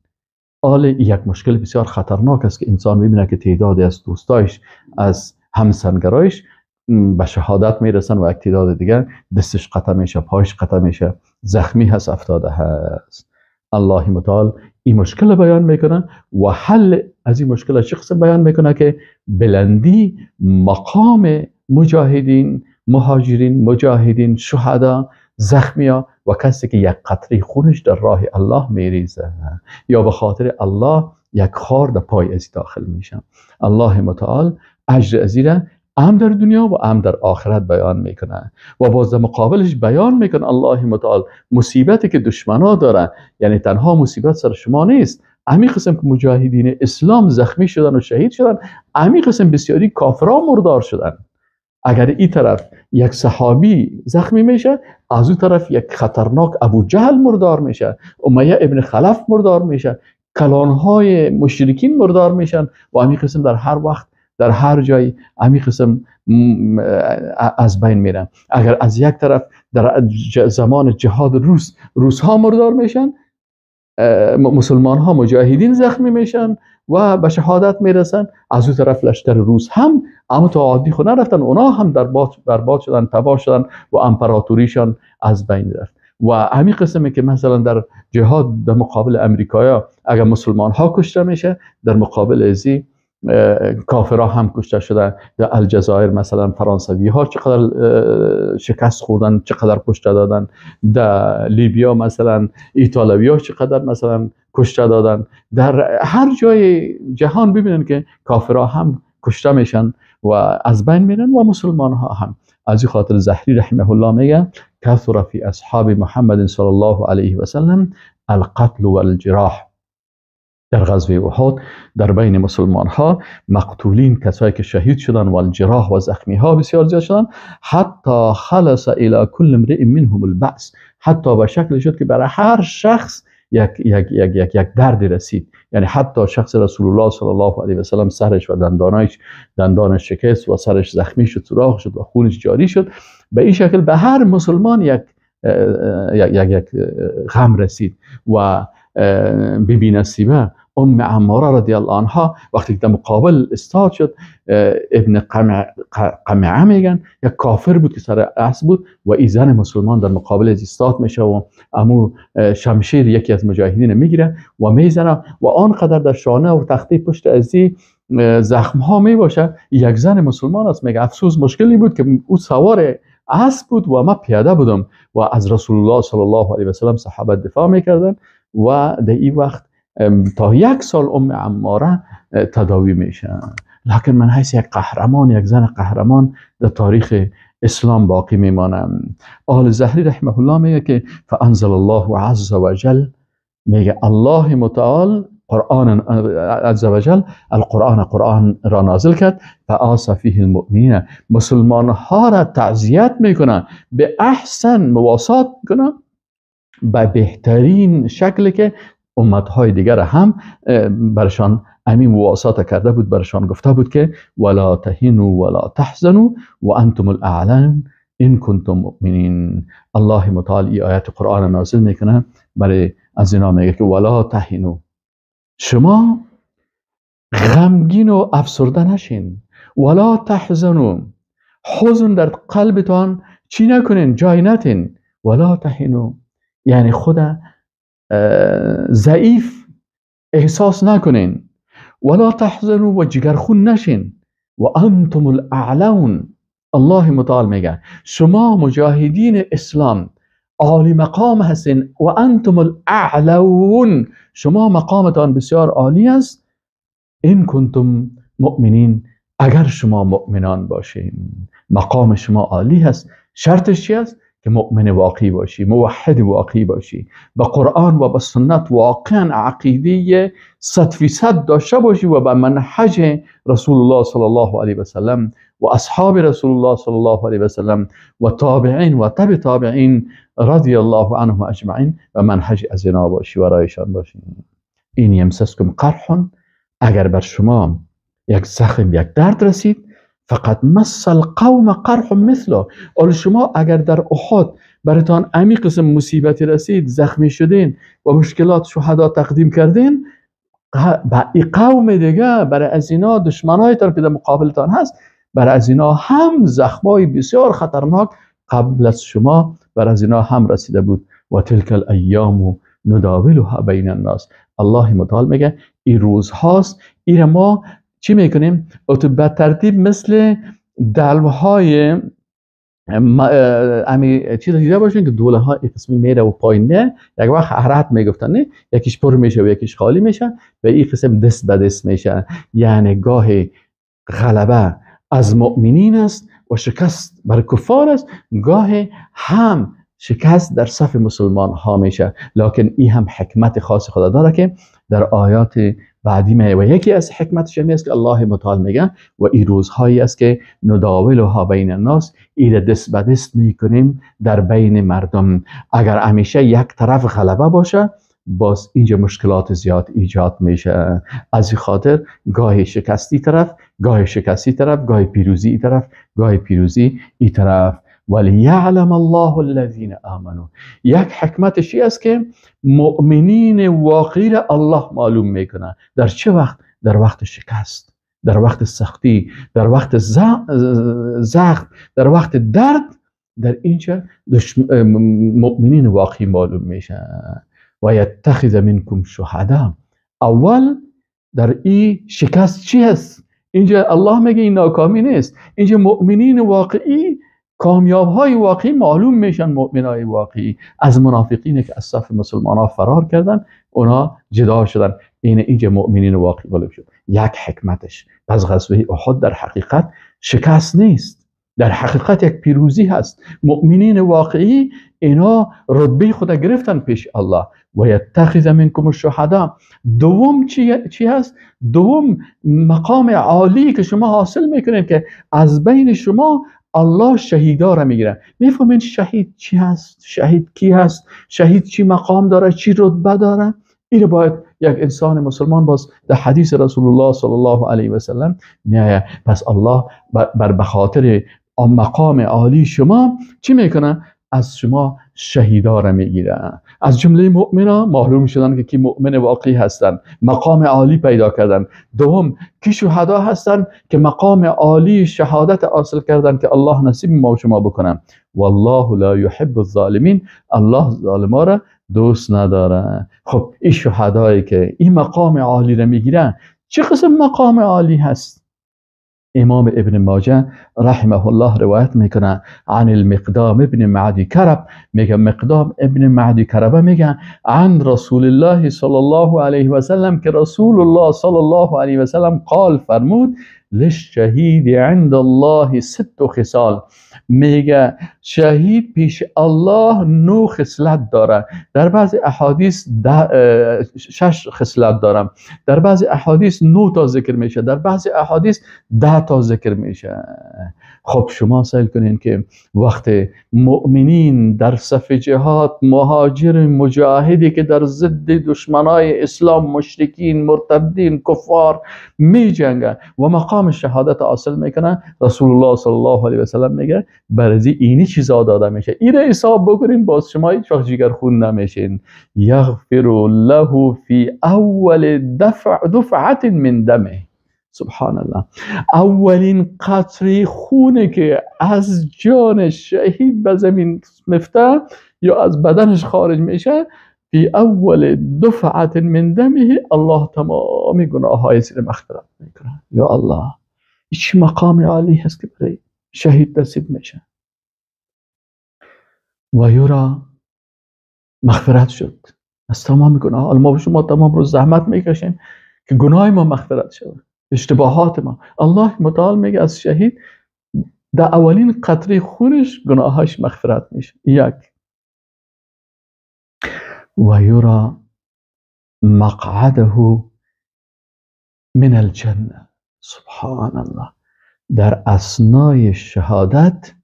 آل یک مشکل بسیار خطرناک است که انسان میبینه که تعدادی از دوستایش، از همسنگرایش به شهادت میرسن و یک تعداد دیگر دستش قطع میشه، پایش قطع میشه، زخمی هست، افتاده هست. الله متعال این مشکل بیان میکنه و حل از این مشکل چه قسم بیان میکنه که بلندی مقام مجاهدین، مهاجرین، مجاهدین، شهدا، زخمیا و کسی که یک قطره خونش در راه الله میریزه یا به خاطر الله یک خار در پای از داخل میشه. الله متعال اجر از هم در دنیا و هم در آخرت بیان میکنه و باز در مقابلش بیان میکنه الله متعال مصیبتی که دشمنا داره، یعنی تنها مصیبت سر شما نیست، امی قسم که مجاهدین اسلام زخمی شدن و شهید شدن، امی قسم بسیاری کافران مردار شدن. اگر این طرف یک صحابی زخمی میشه، از اون طرف یک خطرناک ابو جهل مردار میشه، امیه ابن خلف مردار میشه، کلانهای مشرکین مردار میشن و امی قسم در هر وقت در هر جای امی قسم از بین میرن. اگر از یک طرف در زمان جهاد روس ها مردار میشن، مسلمان ها مجاهدین زخمی میشن و به شهادت میرسن، از اون طرف لشکر روس هم اما تا عادی خود نرفتن، اونا هم برباد شدن، تباه شدن و امپراتوریشان از بین رفت. و همین قسمه که مثلا در جهاد در مقابل امریکایا اگر مسلمان ها کشته میشه، در مقابل ازی کافرها هم کشته شدن. در الجزایر مثلا فرانسوی ها چقدر شکست خوردن، چقدر کشته دادن. در لیبیا مثلا ایتالوی ها چقدر مثلا کشته دادن. در هر جای جهان ببینن که کافرها هم کشته میشن و از بین میرن و مسلمان ها هم. از این خاطر زهری رحمه الله میگه کثر فی اصحاب محمد صلی الله علیه و سلم القتل والجراح. در غزوه احد در بین مسلمان ها مقتولین، کسایی که شهید شدن، و الجراح و زخمی ها بسیار زیاد شدن. حتی خلص الى کل امرئ منهم البأس، حتی به شکل شد که برای هر شخص یک یک یک یک یک درد رسید. یعنی حتی شخص رسول الله صلی الله علیه و سلم سرش و دندانش شکست و سرش زخمی شد، سوراخ شد و خونش جاری شد. به این شکل به هر مسلمان یک یک یک یک غم رسید. و بی نصیبه ام عماره رضی الله عنها وقتی که در مقابل استاد شد، ابن قمعه میگن، یک کافر بود که سر اسب بود و ای زن مسلمان در مقابل استاد میشه و امو شمشیر یکی از مجاهدین میگیره و میزنه و آنقدر در شانه و تخته پشت ازی زخم ها میباشه. یک زن مسلمان است، میگه افسوس مشکلی بود که او سوار اسب بود و ما پیاده بودم و از رسول الله صلی الله علیه و سلم صحابه دفاع میکردن و در این وقت تا یک سال ام عماره تداوی میشه. لکن من حیث یک قهرمان، یک زن قهرمان در تاریخ اسلام باقی میمانم. آل زهری رحمه الله میگه که فانزل الله عز وجل، میگه الله متعال قرآن عز وجل القرآن، قرآن را نازل کرد. فآس فیه المؤمنین، مسلمان ها را تعزیت میکنه، به احسن مواسات میکنه، به بهترین شکل که امتهای دیگر هم برشان امین مواسات کرده بود، برشان گفته بود که ولا تهینوا ولا تحزنوا و انتم الاعلون ان کنتم مؤمنین. الله متعال ای آیت قرآن نازل میکنه برای از اینا، میگه که ولا تهینوا، شما غمگین و افسرده نشین، ولا تحزنوا، حزن در قلبتان چی نکنین، جای نتین، ولا تهینوا یعنی خود ضعیف احساس نکنین، ولا تحزنوا و جگرخون نشین، و انتم الاعلون. الله متعال میگه شما مجاهدین اسلام عالی مقام هستین، و انتم الاعلون، شما مقامتان بسیار عالی است، ان کنتم مؤمنین، اگر شما مؤمنان باشین مقام شما عالی هست. شرطش چی است؟ که مؤمن واقعی باشی، موحد واقعی باشی، به قرآن و به سنت واقعا عقیده 100% داشته باشی و به منهج رسول الله صلی الله علیه و سلم و اصحاب رسول الله صلی الله علیه و سلم و تابعین و تبع تابعین رضی الله عنهم اجمعین و منهج از اینا باشی و رایشان باشی. این یمسسکم قرح، اگر بر شما یک زخم، یک درد رسید، فقط مس القوم قرح مثله. حالا شما اگر در احد براتان امی قسم مصیبتی رسید، زخمی شدین و مشکلات شهدا تقدیم کردین، با ای قوم دیگه برای از اینا دشمنای تان که در مقابلتان هست، برای از اینا هم زخمای بسیار خطرناک قبل از شما برای از اینا هم رسیده بود. و تلک الایام نداولها بین الناس. الله متعال میگه این روز هاست، این ما چی میکنیم؟ به ترتیب مثل دلوهای امی چیز دیده باشین که دوله ها قسمی میره و پایین میره، یک وقت حرارت میگفتن نه، یکیش پر میشه و یکیش خالی میشه و این قسم دست به دست میشه. یعنی گاه غلبه از مؤمنین است و شکست بر کفار است، گاه هم شکست در صف مسلمان ها میشه. لکن این هم حکمت خاص خدا داره که در آیات بعدی میه و یکی از حکمتش همی است که الله متعال میگه و این روزهایی است که نداولها بین الناس، این دست به دست میکنیم در بین مردم. اگر همیشه یک طرف غلبه باشه باز اینجا مشکلات زیاد ایجاد میشه. از این خاطر گاهی شکستی طرف، گاهی شکستی طرف، گاهی پیروزی ای طرف، گاهی پیروزی ای طرف. ولیعلم الله الذین آمنوا، یک حکمتش است که مؤمنین واقعی را الله معلوم میکنه. در چه وقت؟ در وقت شکست، در وقت سختی، در وقت زخم، در وقت درد، در اینجا مؤمنین واقعی معلوم میشه. و یتخذ منکم شهدا. اول در این شکست چی هست؟ اینجا الله میگه این ناکامی نیست، اینجا مؤمنین واقعی، کامیاب های واقعی معلوم میشن. مؤمن های واقعی از منافقین که از صف مسلمان ها فرار کردن، اونا جدا شدن. این اینجا مؤمنین واقعی معلوم شد. یک حکمتش. پس غزوه احد در حقیقت شکست نیست، در حقیقت یک پیروزی هست. مؤمنین واقعی اینا رتبه خود گرفتن پیش الله. و یتخذ منکم الشهدا. دوم چی هست؟ دوم مقام عالی که شما حاصل میکنید که از بین شما الله شهیدا را میگیره. میفهمین شهید چی هست؟ شهید کی هست؟ شهید چی مقام داره؟ چی رتبه داره؟ این باید یک انسان مسلمان باز در حدیث رسول الله صلی الله علیه و سلم میآید. پس الله بر بخاطر مقام عالی شما چی میکنه؟ از شما شهیدا را میگیره. از جمله مؤمنا معلوم شدن که کی مؤمن واقعی هستند، مقام عالی پیدا کردن. دوم، کی شهدا هستند که مقام عالی شهادت حاصل کردن که الله نصیب ما و شما بکنه. والله لا یحب الظالمین، الله ظالما را دوست نداره. خب این شهدایی که این مقام عالی را میگیرن، چه قسم مقام عالی هست؟ امام ابن ماجه رحمه الله روایت میکنه عن المقدام ابن معدی کرب، میگه مقدام ابن معدی کربه میگه عن رسول الله صلی الله علیه و سلم، که رسول الله صلی الله علیه و سلم قال، فرمود للشهید عند الله 6 خصال. میگه شهید پیش الله 9 خصلت داره. در بعضی احادیث 6 خصلت داره، در بعضی احادیث 9 تا ذکر میشه، در بعضی احادیث 10 تا ذکر میشه. خب شما سیل کنین که وقت مؤمنین در صف جهاد، مهاجر مجاهدی که در ضد دشمنای اسلام، مشرکین، مرتدین، کفار می جنگن و مقام شهادت حاصل میکنن، رسول الله صلی الله علیه و سلم میگه برای اینی چیزا داده میشه. اینو حساب بکنین باز شما هیچ وقت جگر خون نمیشین. یغفر له فی اول دفعه من دمه. سبحان الله، اولین قطره خونه که از جان شهید به زمین مفته یا از بدنش خارج میشه، فی اول دفعه من دمه، الله تمام گناه‌های زیر مغفرت میکنه. یا الله، چه مقام عالی هست که برای شهید نصیب میشه. و یورا مغفرت شد از تمام گناه. ما شما تمام روز زحمت میکشیم که گناه ما مغفرت شود، اشتباهات ما. الله متعال میگه از شهید در اولین قطره خونش گناهاش مغفرت میشه. یک، و یرا مقعده من الجنه. سبحان الله، در اثنای شهادت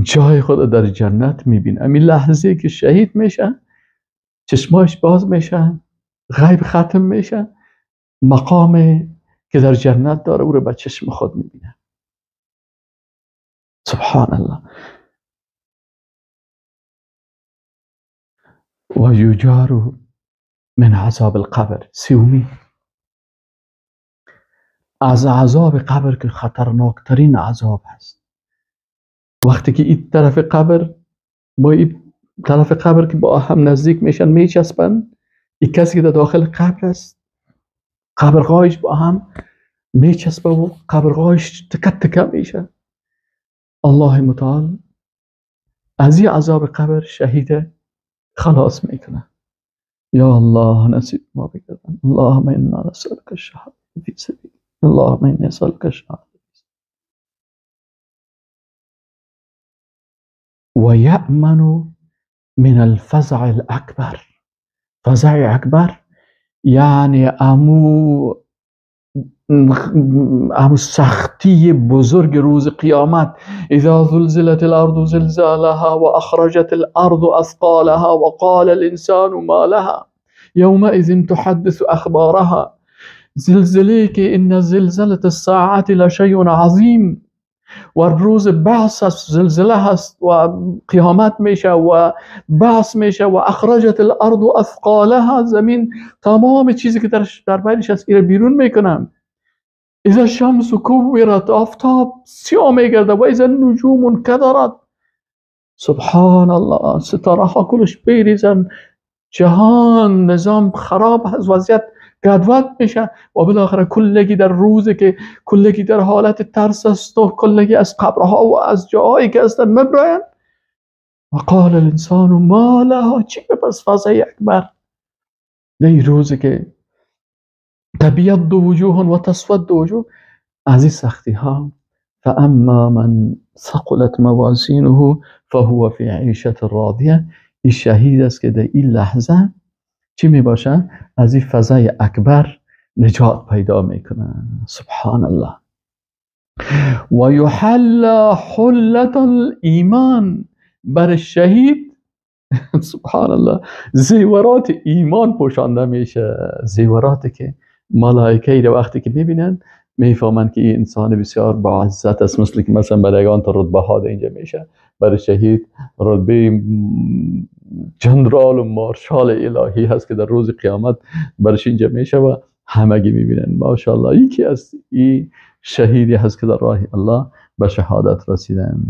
جای خود در جنت میبینه. همین لحظه که شهید میشه، چشماش باز میشه، غیب ختم میشه، مقام که در جنت داره او رو به چشم خود میبینه. سبحان الله. و یجار من عذاب القبر. سومی، از عذاب قبر که خطرناکترین عذاب هست. وقتی که این طرف قبر با این طرف قبر که با هم نزدیک میشن، میچسبن، این کسی که در داخل قبر است، قبرغایش با هم میچسبه و قبرغایش تکه تکه میشه. الله متعال از این عذاب قبر شهید خلاص میکنه. یا الله نصیب ما بگردن. اللهم انا نسألک الشهادة فی سبیلک، اللهم انا نسألک الشهادة. و یأمن من الفزع الاکبر. فزع اکبر یعنی امو سختی بزرگ روز قیامت. اذا زلزلت الارض زلزالها واخرجت الارض اثقالها وقال الانسان ما لها یومئذ تحدث اخبارها. زلزله که ان زلزله الساعه لشیء عظیم، و روز بعث است، زلزله هست و قیامت میشه و بعث میشه و اخرجت الارض اثقالها، زمین تمام چیزی که در بینش هست ایره بیرون میکنم. اذا الشمس کورت، آفتاب سیاه میگرده، و اذا النجوم انکدرت. سبحان الله، ستاره ها کلش بریزن، جهان نظام خراب هست، وضعیت گدود میشه و بالاخره کلگی در روزی که کلگی در حالت ترس است و کلگی از قبرها و از جاهایی که هستن مبراین. و قال الانسان ما لها، چی پس فضای اکبر. در روزی که تبیض وجوه و تسود وجوه، از این سختی ها. فاما من ثقلت موازینه فهو فی عیشة راضیه. این شهید است که در این لحظه چی می باشه؟ از این فضای اکبر نجات پیدا میکنه. سبحان الله. و یحل حلة الایمان، بر شهید سبحان الله زیورات ایمان پوشانده میشه. زیوراتی که ملائکه رو وقتی که میبینن میفهمند که این انسان بسیار با عزت است، مثل که مثلا برای یگان تا رتبه ها اینجا میشه، برای شهید رتبه جنرال و مارشال الهی هست که در روز قیامت برش اینجا میشه و همگی میبینن ماشاءالله یکی از این شهیدی هست که در راه الله به شهادت رسیدن.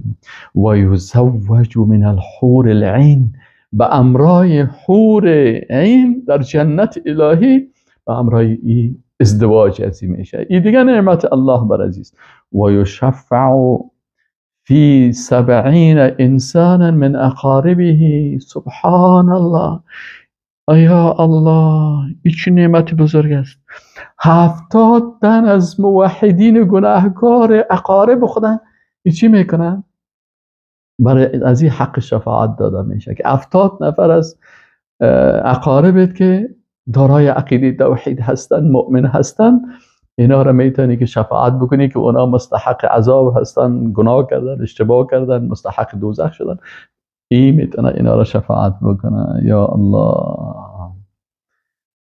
و یزوج من الحور العین، به امرای حور عین در جنت الهی به امرای ای ازدواج ازی میشه. ای دیگه نعمت الله بر عزیز. و یشفع فی 70 انسانا من اقاربه. سبحان الله، یا الله، این چه نعمت بزرگ است. 70 تن از موحدین گناهکار اقارب خدا این چی میکنن؟ برای از این حق شفاعت داده میشه که 70 نفر از اقاربت که دارای عقیده توحید هستن، مؤمن هستن، اینا را میتونی که شفاعت بکنی که اونا مستحق عذاب هستن، گناه کردن، اشتباه کردن، مستحق دوزخ شدن. این میتونه اینا را شفاعت بکنه. یا الله،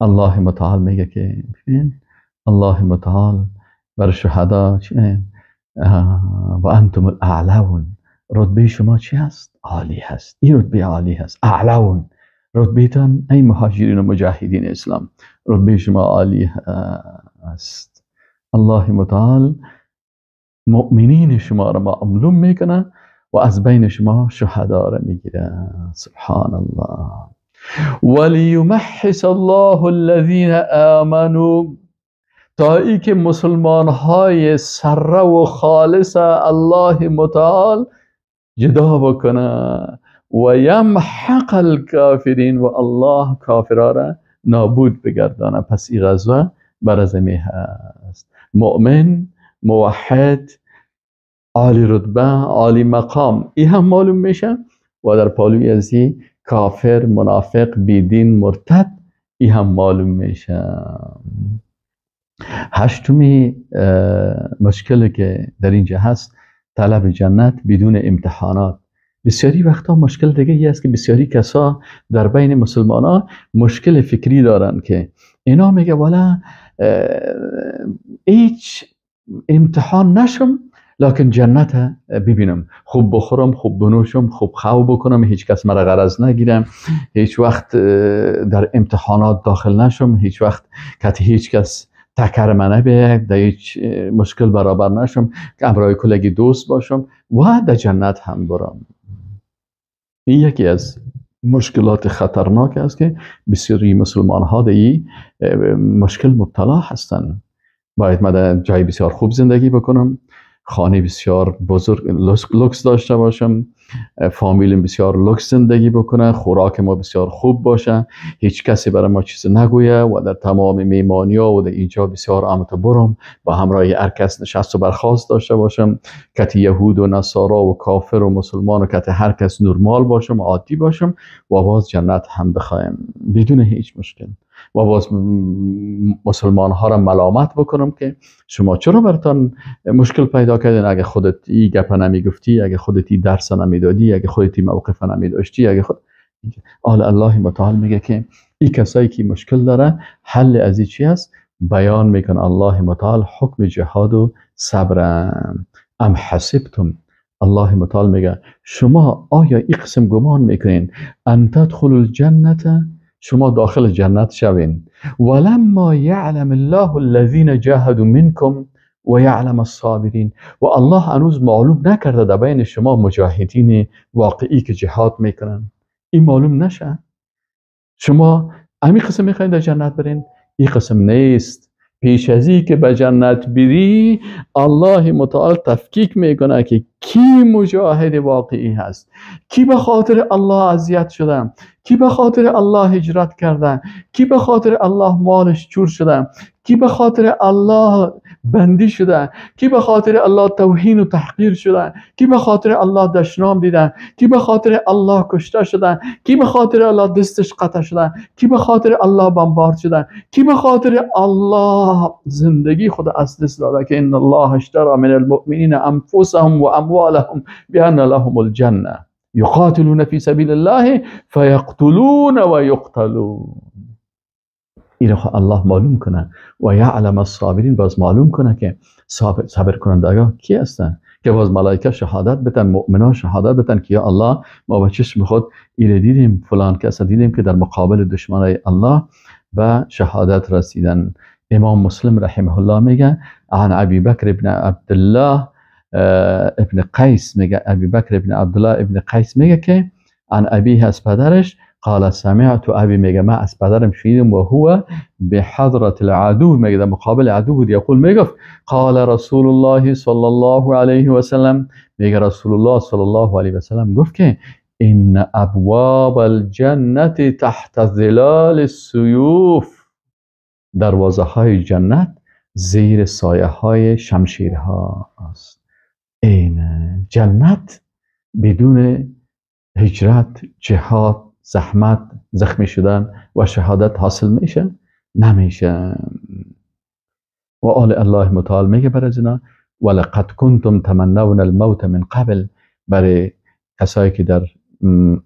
الله متعال میگه که ببین الله متعال بر شهدا چی؟ و انتم الاعلون، رتبه شما چی هست؟ عالی هست. این رتبه عالی هست، اعلون، رتبه تان ای مهاجرین و مجاهدین اسلام، رتبه شما عالی است. الله متعال مؤمنین شما را معلوم میکنه و از بین شما شهدا را میگیره. سبحان الله. ولیمحص الله الذین آمنوا، تا ای که مسلمان های سره و خالص الله متعال جدا بکنه، و یمحق الکافرین، و الله کافرها را نابود بگردانه. پس این غزوه بر ازمی هست. مؤمن، موحد، عالی رتبه، عالی مقام، این هم معلوم میشه، و در پالوی ازی کافر، منافق، بیدین، مرتد، این هم معلوم میشه. هشتمی مشکلی که در اینجا هست، طلب جنت بدون امتحانات. بسیاری وقتا مشکل دیگه ای است که بسیاری کسا در بین مسلمان ها مشکل فکری دارن که اینا میگه والا هیچ امتحان نشم لکن جنت ببینم، خوب بخورم، خوب بنوشم، خوب خواب بکنم، هیچ کس مرا غرض نگیرم، هیچ وقت در امتحانات داخل نشم، هیچ وقت که هیچ کس تکر من نبیه، در هیچ مشکل برابر نشم، که امرای کلگی دوست باشم و در جنت هم برم. این یکی از مشکلات خطرناک است که بسیاری مسلمان ها در این مشکل مبتلا هستند. باید من در جای بسیار خوب زندگی بکنم، خانه بسیار بزرگ لوکس داشته باشم، فامیلم بسیار لوکس زندگی بکنه، خوراک ما بسیار خوب باشه، هیچ کسی برای ما چیز نگویه و در تمام میمانیا و در اینجا بسیار امت برم، با همراه هر کس نشست و برخاست داشته باشم، کتی یهود و نصارا و کافر و مسلمان و کتی هر کس نرمال باشم، عادی باشم و باز جنت هم بخوایم بدون هیچ مشکل. و باز مسلمان ها را ملامت بکنم که شما چرا براتان مشکل پیدا کردین، اگه خودت این گپ نمیگفتی، اگه خودت این درس نمیدادی، اگه خودت این موقف نمیداشتی، اگه خود آل الله متعال میگه که این کسایی که مشکل داره حل از این چی است؟ بیان میکنه الله متعال حکم جهاد و صبر. ام حسبتم، الله متعال میگه شما آیا این قسم گمان میکنین ان تدخلوا الجنة، شما داخل جنت شوین، ولما یعلم الله الذین جاهدوا منکم و یعلم الصابرین، و الله هنوز معلوم نکرده در بین شما مجاهدین واقعی که جهاد میکنن، این معلوم نشه. شما همین قسم میخواین در جنت برین؟ این قسم نیست. پیش از این که به جنت بری الله متعال تفکیک میکنه که کی مجاهد واقعی هست، کی به خاطر الله اذیت شده، کی به خاطر الله هجرت کرده، کی به خاطر الله مالش چور شده، کی به خاطر الله بندی شده، کی به خاطر الله توهین و تحقیر شده، کی به خاطر الله دشنام دیده، کی به خاطر الله کشته شده، کی به خاطر الله دستش قطع شده، کی به خاطر الله بمبارد شده، کی به خاطر الله زندگی خود از دست داده که ان الله اشترى من المؤمنین انفسهم و اموالهم بان لهم الجنه یقاتلون فی سبیل الله فیقتلون و یقتلون. این رو الله معلوم کنه و یعلم الصابرین، باز معلوم کنه که صبر کنندگان کی هستن، که باز ملائکه شهادت بدن، مؤمنان شهادت بدن که یا الله ما با چشم خود ایره دیدیم، فلان کس دیدیم که در مقابل دشمنای الله به شهادت رسیدن. امام مسلم رحمه الله میگه عن ابی بکر ابن عبدالله ابن قیس، میگه ابی بکر ابن عبدالله ابن قیس میگه که عن ابیه از پدرش، قال سمعت ابی، میگه من از پدرم شنیدم، و هو بحضرت العدو، میگه در مقابل عدو بود، یقول میگفت قال رسول الله صلی الله علیه و سلم، میگه رسول الله صلی الله علیه و سلم گفت که ان ابواب الجنه تحت ظلال السیوف، دروازه های جنت زیر سایه های شمشیرها است. این جنت بدون هجرت، جهاد، زحمت، زخمی شدن و شهادت حاصل میشه؟ نمیشه. و آل الله متعال میگه برای اینا ولقد کنتم تمنون الموت من قبل، برای کسایی که در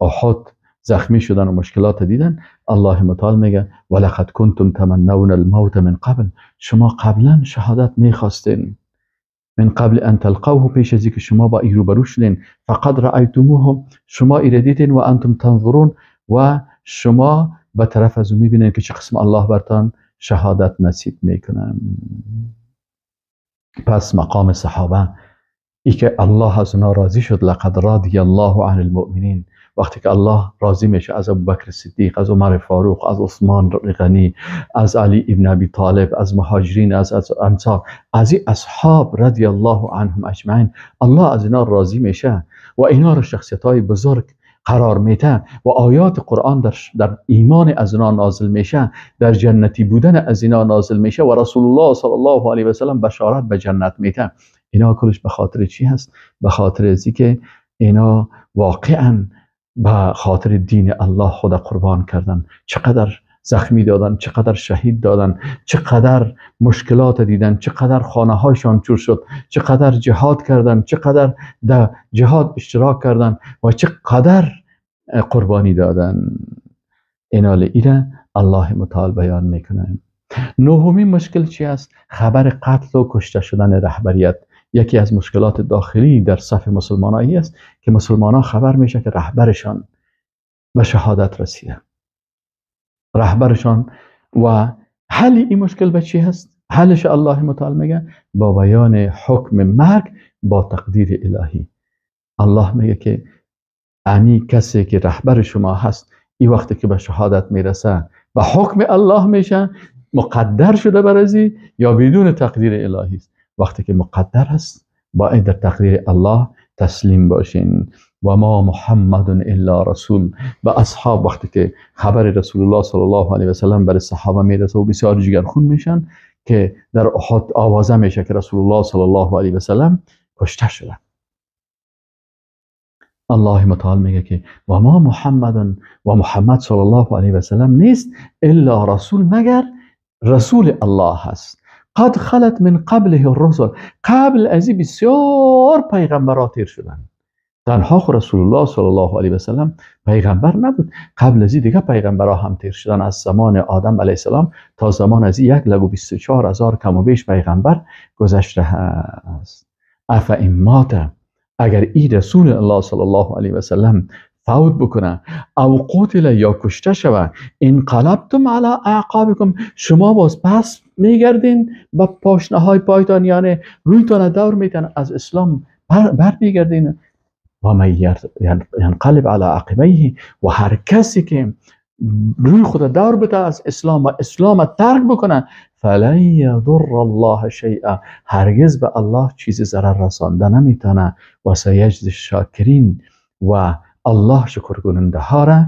احد زخمی شدن و مشکلات دیدن، الله متعال میگه ولقد کنتم تمنون الموت من قبل، شما قبلا شهادت میخواستین، من قبل ان تلقوه، پیش از اینکه شما با این روبرو شدین، فقد رأیتموه، شما ایره دیدین، و انتم تنظرون، و شما به طرف از اون میبینین که چه قسم الله برتان شهادت نصیب میکنه. پس مقام صحابه ای که الله از اونا راضی شد، لقد رضی الله عن المؤمنین، وقتی که الله راضی میشه از ابوبکر صدیق، از عمر فاروق، از عثمان غنی، از علی ابن ابی طالب، از مهاجرین، از انصار، از این اصحاب رضی الله عنهم اجمعین، الله از اینا راضی میشه و اینا رو شخصیت های بزرگ قرار میده و آیات قرآن در ایمان از اینا نازل میشه، در جنتی بودن از اینا نازل میشه و رسول الله صلی الله علیه و سلم بشارت به جنت میده. اینا کلش به خاطر چی هست؟ به خاطر از که اینا واقعا به خاطر دین الله خدا قربان کردن، چقدر زخمی دادن، چقدر شهید دادن، چقدر مشکلات دیدن، چقدر خانه هایشان چور شد، چقدر جهاد کردن، چقدر در جهاد اشتراک کردن و چقدر قربانی دادن. اینا ایره الله متعال بیان میکنه. نهمین مشکل چی است؟ خبر قتل و کشته شدن رهبریت. یکی از مشکلات داخلی در صف مسلمانایی است که مسلمانان خبر میشه که رهبرشان به شهادت رسیده، رهبرشان. و حل این مشکل به چی هست؟ حلش الله متعال میگه با بیان حکم مرگ با تقدیر الهی. الله میگه که امی کسی که رهبر شما هست، این وقتی که به شهادت میرسه به حکم الله میشه، مقدر شده برازی یا بدون تقدیر الهی است. وقتی که مقدر هست باید در تقدیر الله تسلیم باشین. و ما محمد الا رسول. به اصحاب وقتی که خبر رسول الله صلی الله علیه و سلم برای صحابه میرسه و بسیار جگرخون میشن که در احد آوازه میشه که رسول الله صلی الله علیه و سلم کشته شده. الله متعال میگه که و ما محمد و محمد صلی الله علیه و سلم نیست الا رسول، مگر رسول الله هست. قد خلت من قبله الرسل، قبل از این بسیار پیغمبرات تیر شدن. تنها خو رسول الله صلی الله علیه و سلم پیغمبر نبود، قبل از این دیگه پیغمبرها هم تیر شدن. از زمان آدم علیه السلام تا زمان از 1,24,000 کم و بیش پیغمبر گذشته است. اف این مات، اگر ای رسول الله صلی الله علیه و سلم فوت بکنه او قتل یا کشته شوه، انقلبتم علی اعقابکم، شما باز پس میگردین با پاشنه های پایتان، یعنی رویتان دور میتن، از اسلام بر میگردین. و من ینقلب علی عقبیه، و هر کسی که روی خود دور بده از اسلام و اسلام ترک بکنه، فلن یضر الله شیئا، هرگز به الله چیز ضرر رسانده نمیتونه. و سیجزی الشاکرین، و الله شکر کننده ها را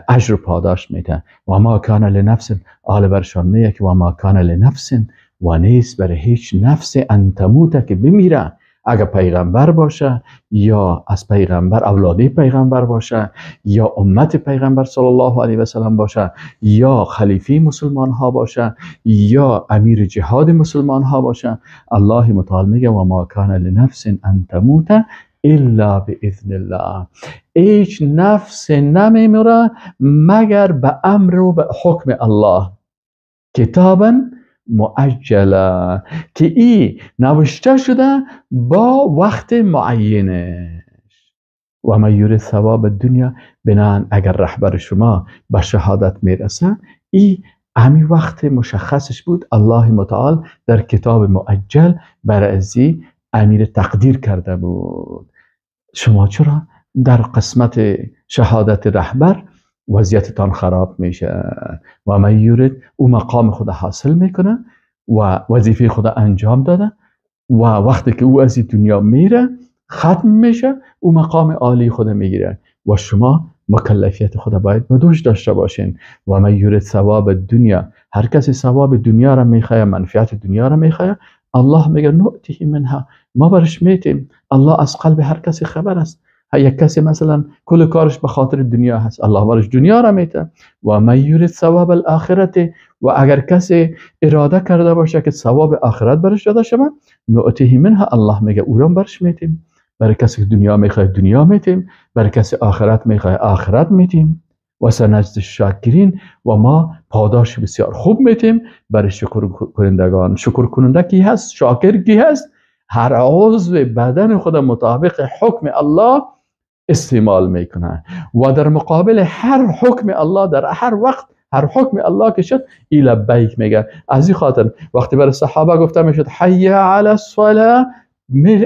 اجر و پاداش میده. و ما کان لنفس، آل برشان میگه که و ما کان لنفس، و نیست بر هیچ نفس ان تموت، که بمیره. اگر پیغمبر باشه یا از پیغمبر اولادی پیغمبر باشه یا امت پیغمبر صلی الله علیه و سلم باشه یا خلیفه مسلمان ها باشه یا امیر جهاد مسلمان ها باشه، الله متعال میگه و ما کان لنفس ان تموت الا باذن الله، هیچ نفس نمیمیره مگر به امر و به حکم الله. کتابا مؤجلا، که ای نوشته شده با وقت معینش. و من یرید ثواب دنیا، بنابراین اگر رهبر شما به شهادت میرسه، ای همی وقت مشخصش بود، الله متعال در کتاب مؤجل برای ازی امیر تقدیر کرده بود. شما چرا در قسمت شهادت رهبر وضعیتتان خراب میشه؟ و من یرید، او مقام خود حاصل میکنه و وظیفه خود انجام داده و وقتی که او از دنیا میره ختم میشه، او مقام عالی خود میگیره و شما مکلفیت خود باید به دوش داشته باشین. و من یرید ثواب دنیا، هر کسی ثواب دنیا را میخواه، منفعت دنیا را میخواه، الله میگه نؤته منها، ما برش میتیم. الله از قلب هر کسی خبر است. یک کسی مثلا کل کارش به خاطر دنیا هست، الله برش دنیا را میته. و من یرید ثواب الاخرت، و اگر کسی اراده کرده باشه که ثواب آخرت برش داده شود، نؤته منها، الله میگه او را برش میتیم. برای کسی که دنیا میخواد دنیا میتیم، برای کسی آخرت میخواد آخرت میتیم. و سنجزی الشاکرین، و ما پاداش بسیار خوب میتیم برای شکر کنندگان. شکر کننده کی هست؟ شاکر کی هست؟ هر عضو بدن خود مطابق حکم الله استعمال میکنه و در مقابل هر حکم الله در هر وقت هر حکم الله که شد ای لبیک میگه. از این خاطر وقتی برای صحابه گفته میشد حی علی الصلاه،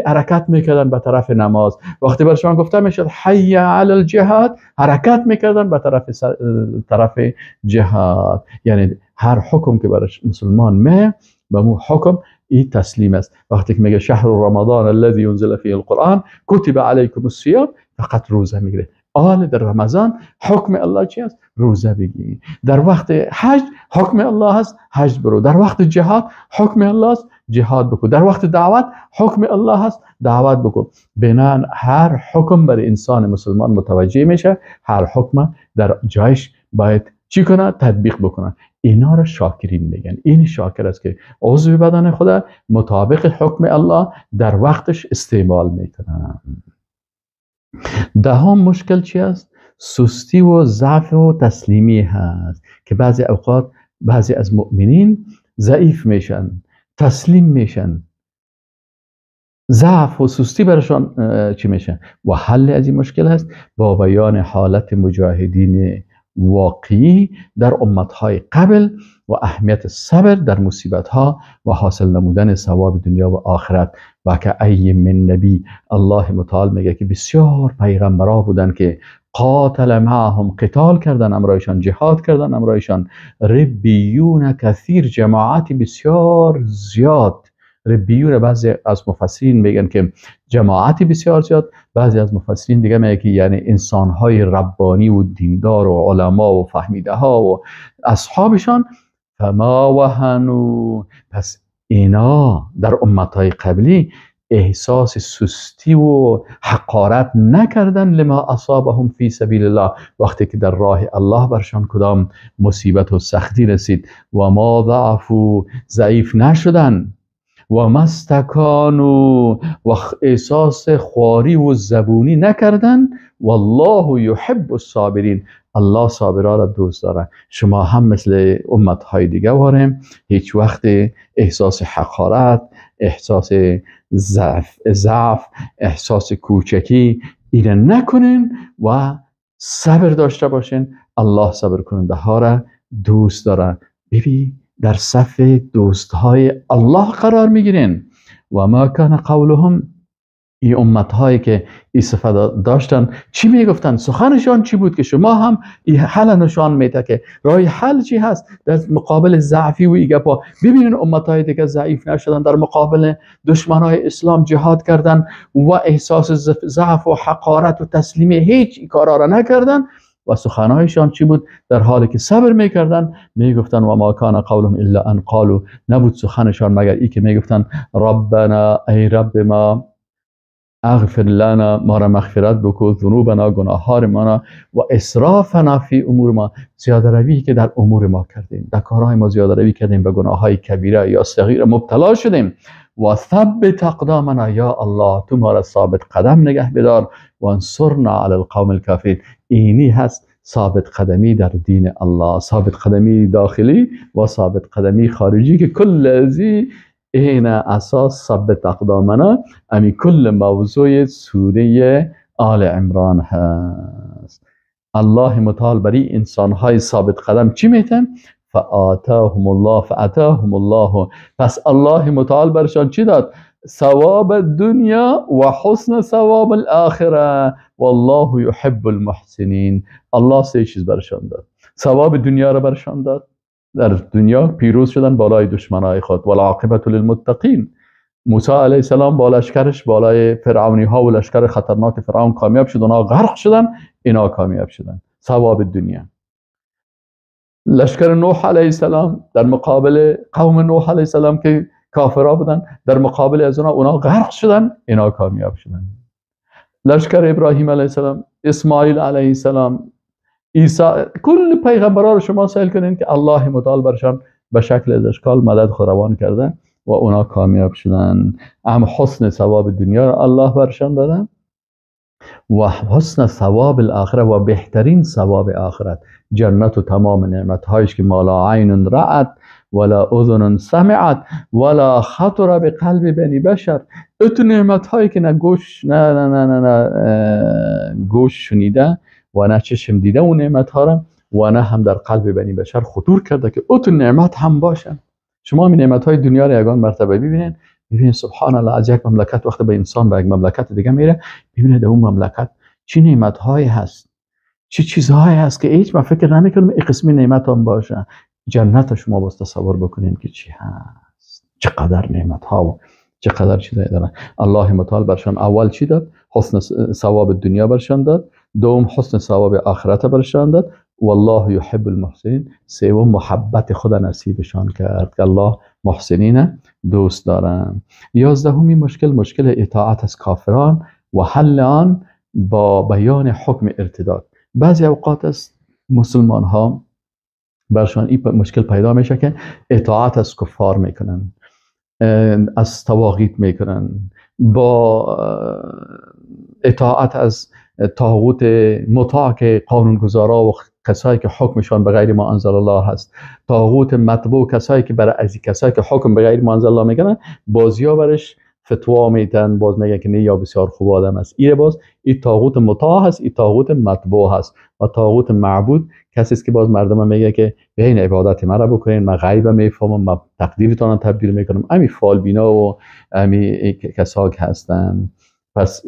حرکت میکردن به طرف نماز. وقتی برشان گفته میشد حی علی الجهاد، حرکت میکردن به طرف جهاد. یعنی هر حکم که برای مسلمان می به مو حکم ای تسلیم است. وقتی که میگه شهر رمضان الذي ينزل فيه القرآن كتب عليكم الصيام، فقط روزه میگیره. آل در رمضان حکم الله چی است؟ روزه بگیر. در وقت حج حکم الله هست، حج برو. در وقت جهاد حکم الله است، جهاد بکن. در وقت دعوت حکم الله هست، دعوت بکن. بنان هر حکم برای انسان مسلمان متوجه میشه، هر حکم در جایش باید چی کنه؟ تطبیق بکنه. اینا را شاکرین میگن. این شاکر است که عضو بدن خود مطابق حکم الله در وقتش استعمال میکنه. دهم مشکل چی است؟ سستی و ضعف و تسلیمی هست که بعضی اوقات بعضی از مؤمنین ضعیف میشن، تسلیم میشن، ضعف و سستی برشان چی میشه. و حل از این مشکل هست با بیان حالت مجاهدین واقعی در امتهای قبل و اهمیت صبر در مصیبتها و حاصل نمودن ثواب دنیا و آخرت. و که ای من نبی، الله متعال میگه که بسیار پیغمبرا بودن که قاتل معهم، قتال کردن امرایشان، جهاد کردن امرایشان، ربیون کثیر، جماعت بسیار زیاد. ربیون بعضی از مفسرین میگن که جماعت بسیار زیاد، بعضی از مفسرین دیگه میگن که یعنی انسانهای ربانی و دیندار و علما و فهمیده ها و اصحابشان. فما وهنوا، پس اینا در امتهای قبلی احساس سستی و حقارت نکردن لما اصابهم فی سبیل الله، وقتی که در راه الله برشان کدام مصیبت و سختی رسید. و ما ضعفوا، ضعیف نشدن. و ما استکانوا، و احساس خواری و زبونی نکردن. والله یحب الصابرین، الله صابرا را دوست داره. شما هم مثل امتهای دیگه واریم هیچ وقت احساس حقارت، احساس ضعف، احساس کوچکی ایره نکنین و صبر داشته باشین. الله صبر کننده ها را دوست داره. ببین در صف دوستهای الله قرار میگیرین. و ما کان قولهم، این امت هایی که این صفت داشتن چی میگفتن؟ سخنشان چی بود که شما هم این حل نشان میده که راه حل چی هست در مقابل ضعفی و این گپا. ببینین امت های دیگه ضعیف نشدن، در مقابل دشمن های اسلام جهاد کردن و احساس ضعف و حقارت و تسلیمی هیچ کارا را نکردن. و سخنهایشان چی بود؟ در حالی که صبر میکردن میگفتن و ما کان قولهم الا ان قالوا، نبود سخنشان مگر ای که میگفتن ربنا، ای رب ما، اغفر لنا، ما را مغفرت بکو، ذنوبنا، گناهار ما، و اسرافنا فی امور ما، زیاده روی که در امور ما کردیم، در کارهای ما زیاده روی کردیم، به گناههای کبیره یا صغیره مبتلا شدیم. و ثبت اقدامنا، یا الله تو ما را ثابت قدم نگه بدار. و انصرنا علی القوم الکافرین. اینی هست ثابت قدمی در دین الله، ثابت قدمی داخلی و ثابت قدمی خارجی که کل ازی این اساس ثبت اقدامنا امی کل موضوع سوره آل عمران هست. الله متعال برای انسانهای ثابت قدم چی میتن؟ فآتاهم الله فآتاهم الله. پس الله متعال برشان چی داد؟ ثواب الدنیا و حسن ثواب الاخره والله یحب المحسنین. الله سه چیز برشان داد. ثواب دنیا را برشان داد، در دنیا پیروز شدن بالای دشمنای خود، والعاقبة للمتقین. موسی علیه السلام با لشکرش بالای فرعونی ها و لشکر خطرناک فرعون کامیاب شد، اونا غرق شدن، اینا کامیاب شدن. ثواب دنیا. لشکر نوح علیه السلام در مقابل قوم نوح علیه السلام که کافرها بودن، در مقابل از اونا غرق شدن، اینا کامیاب شدن. لشکر ابراهیم علیه السلام، اسماعیل علیه السلام، عیسی، کل پیغمبران رو شما سئل کنین که الله متعال برشان به شکل از اشکال مدد خود روان کرده و اونا کامیاب شدن. هم حسن ثواب دنیا رو الله برشان دادن و حسن ثواب الاخره و بهترین ثواب آخرت، جنت و تمام نعمت هایش که ما لا عین رأت ولا اذن سمعت ولا خطر بقلب بنی بشر. اتو نعمت هایی که نه گوش نه نه نه نه, نه گوش شنیده و نه چشم دیده اون نعمت ها را و نه هم در قلب بنی بشر خطور کرده که اتو نعمت هم باشن. شما این نعمت های دنیا را یگان مرتبه ببینین، ببینید سبحان الله، از یک مملکت وقتی به انسان به یک مملکت دیگه میره، ببینید در اون مملکت چه نعمت هایی هست، چه چیزهایی هست که هیچ من فکر نمیکنم این قسمی نعمت هم باشه. جنت شما باز تصور بکنین که چی هست، چقدر نعمت ها و چقدر چیزایی دارن. الله متعال برشان اول چی داد؟ حسن ثواب دنیا برشان داد، دوم حسن ثواب آخرت برشان داد، والله یحب المحسنین، سوم محبت خدا نصیبشان کرد که الله محسنین دوست دارن. 11 مشکل، مشکل اطاعت از کافران و حل آن با بیان حکم ارتداد. بعضی اوقات است مسلمان ها برشان این مشکل پیدا میشه که اطاعت از کفار میکنن، از طواغیت میکنن، با اطاعت از طاغوت مطاع که قانونگذارا و کسایی که حکمشان به غیر ما انزل الله هست، طاغوت مطبوع کسایی که برای از کسایی که حکم به غیر ما انزل الله میکنن، بازیا برش فتوا میتن، باز میگن که نه یا بسیار خوب آدم است. ایره باز این طاغوت مطاع هست، این طاغوت مطبوع هست. و طاغوت معبود کسی است که باز مردم میگه که به این عبادت مرا بکنین، من غیب میفهمم، من تقدیرتان رو تبدیل میکنم. امی فالبینا و امی کسا که هستن، پس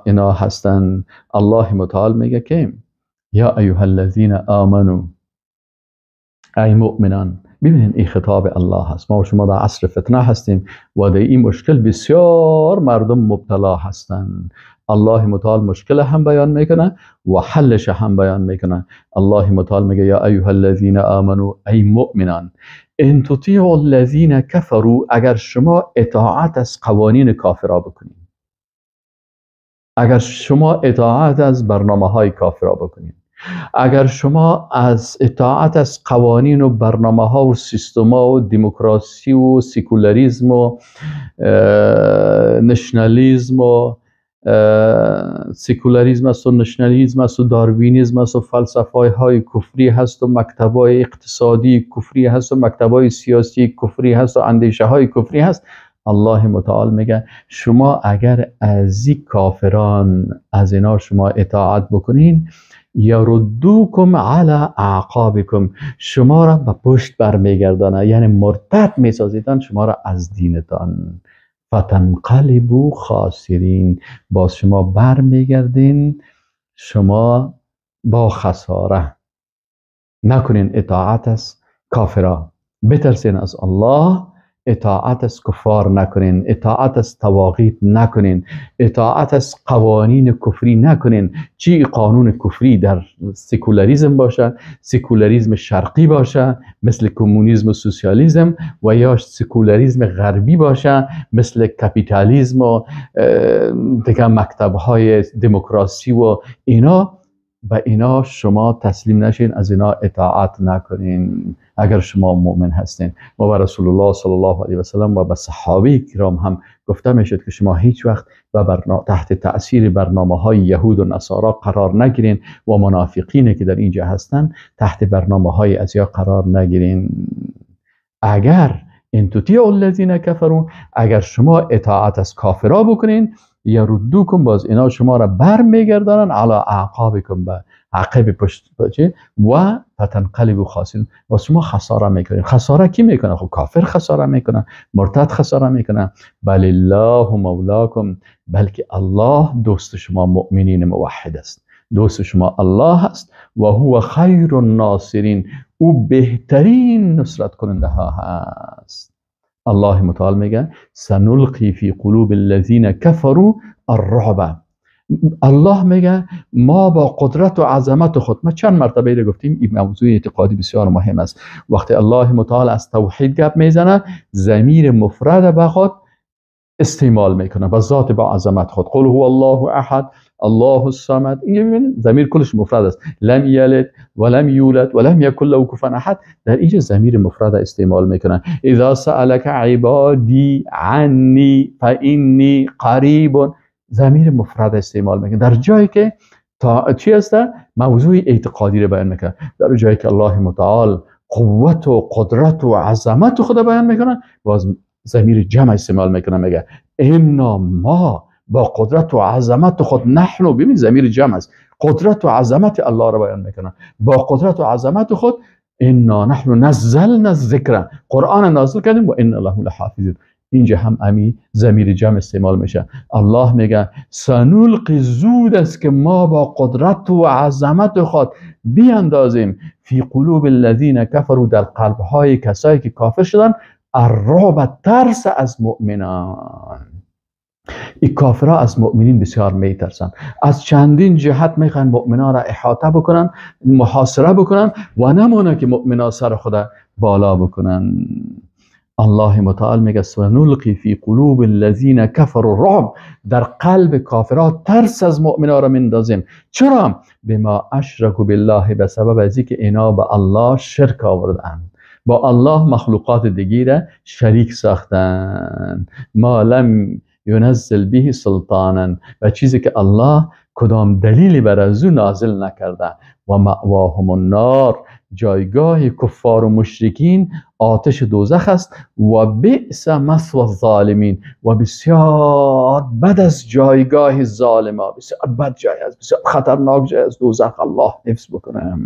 اینا هستن. الله متعال میگه که یا ایها الذین آمنو، ای مؤمنان. ببینید این خطاب الله هست. ما و شما در عصر فتنه هستیم و در این مشکل بسیار مردم مبتلا هستند. الله متعال مشکل هم بیان میکنه و حلش هم بیان میکنه. الله متعال میگه یا ایها الذین آمنو، ای مؤمنان، ان تطیعوا الذین کفروا، اگر شما اطاعت از قوانین کافرا بکنید، اگر شما اطاعت از برنامه های کافرا بکنید، اگر شما از اطاعت از قوانین و برنامه ها و سیستم ها و دموکراسی و سکولاریزم و نشنالیزم و سکولاریزم است و نشنالیزم است و داروینیزم است و فلسفه های کفری هست و مکتب های اقتصادی کفری هست و مکتب های سیاسی کفری هست و اندیشه های کفری هست، الله متعال میگه شما اگر از این کافران، از اینا شما اطاعت بکنین، یردوکم علی اعقابکم، شما را به پشت برمیگردانه، یعنی مرتد میسازیدن شما را از دینتان، فتنقلبوا خاسرین، باز شما برمیگردین شما با خساره. نکنین اطاعت از کافرا، بترسین از الله، اطاعت از کفار نکنین، اطاعت از طواغیت نکنین، اطاعت از قوانین کفری نکنین. چی قانون کفری در سکولاریزم باشه، سکولاریزم شرقی باشه مثل کمونیسم و سوسیالیسم، و یا سکولاریزم غربی باشه مثل کپیتالیسم و دیگه مکتب‌های دموکراسی و اینا، به اینا شما تسلیم نشین، از اینا اطاعت نکنین. اگر شما مؤمن هستین. و به رسول الله صلی الله علیه و سلم و به صحابه کرام هم گفته میشد که شما هیچ وقت تحت تأثیر برنامه های یهود و نصارا قرار نگیرین و منافقین که در اینجا هستن تحت برنامه های ازیا قرار نگیرین. اگر ان تطیعوا الذین کفروا، اگر شما اطاعت از کافرا بکنین، یردوکم، باز اینا شما را بر میگردانن، علی اعقابکم، به عقب پشت و فتنقلبوا خاسرین، و شما خساره میکنین. خساره کی میکنه؟ خب کافر خساره میکنه، مرتد خساره میکنه. بل الله مولاکم، بلکه الله دوست شما مؤمنین موحد است، دوست شما الله است. و هو خیر الناصرین، او بهترین نصرت کننده ها هست. الله متعال میگه سنلقی فی قلوب الذین کفروا الرعب. الله میگه ما با قدرت و عظمت خود، ما چند مرتبه رو گفتیم این موضوع اعتقادی بسیار مهم است. وقتی الله متعال از توحید گپ میزنه، ضمیر مفرد به خود استعمال میکنه و ذات با عظمت خود. قل هو الله احد الله الصمد، اینجا میبینید ضمیر کلش مفرد است. لم یلد ولم یولد ولم یکن له کفوا احد، در اینجا ضمیر مفرد استعمال میکنه. اذا سألک عبادی عنی فانی قریب، ضمیر مفرد استعمال میکنه در جایی که تا چی است؟ موضوع اعتقادی رو بیان میکنه. در جایی که الله متعال قوت و قدرت و عظمت خود بیان میکنه، باز ضمیر جمع استعمال میکنه، میگه انا، ما با قدرت و عظمت خود، نحن، ببین ضمیر جمع است، قدرت و عظمت الله رو بیان میکنه، با قدرت و عظمت خود انا نحن نزلنا الذکر، قرآن نازل کردیم و انا له لحافظون. اینجا هم امی ضمیر جمع استعمال میشه. الله میگه سنلقی، زود است که ما با قدرت و عظمت خود بیاندازیم فی قلوب الذین کفروا، در قلب های کسایی که کافر شدن، الرعب، ترس از مؤمنان. این کافرها از مؤمنین بسیار میترسن، از چندین جهت میخوان مؤمنان را احاطه بکنن، محاصره بکنن و نمونه که مؤمنان سر خود بالا بکنن. الله متعال میگه سنلقی فی قلوب الذین کفروا الرعب، در قلب کافرها ترس از مؤمنان را میندازیم. چرا؟ بما اشرکوا بالله، به سبب از اینکه اینا به الله شرک آوردند، با الله مخلوقات دیگه را شریک ساختند. ما لم ینزل به سلطانا، و چیزی که الله کدام دلیلی بر از او نازل نکرده. و مأواهم النار، جایگاه کفار و مشرکین آتش دوزخ است. و بئس مثوى الظالمین، و بسیار بد از جایگاه ظالما، بسیار بد جای است، بسیار خطرناک جای است دوزخ. الله حفظ بکنه.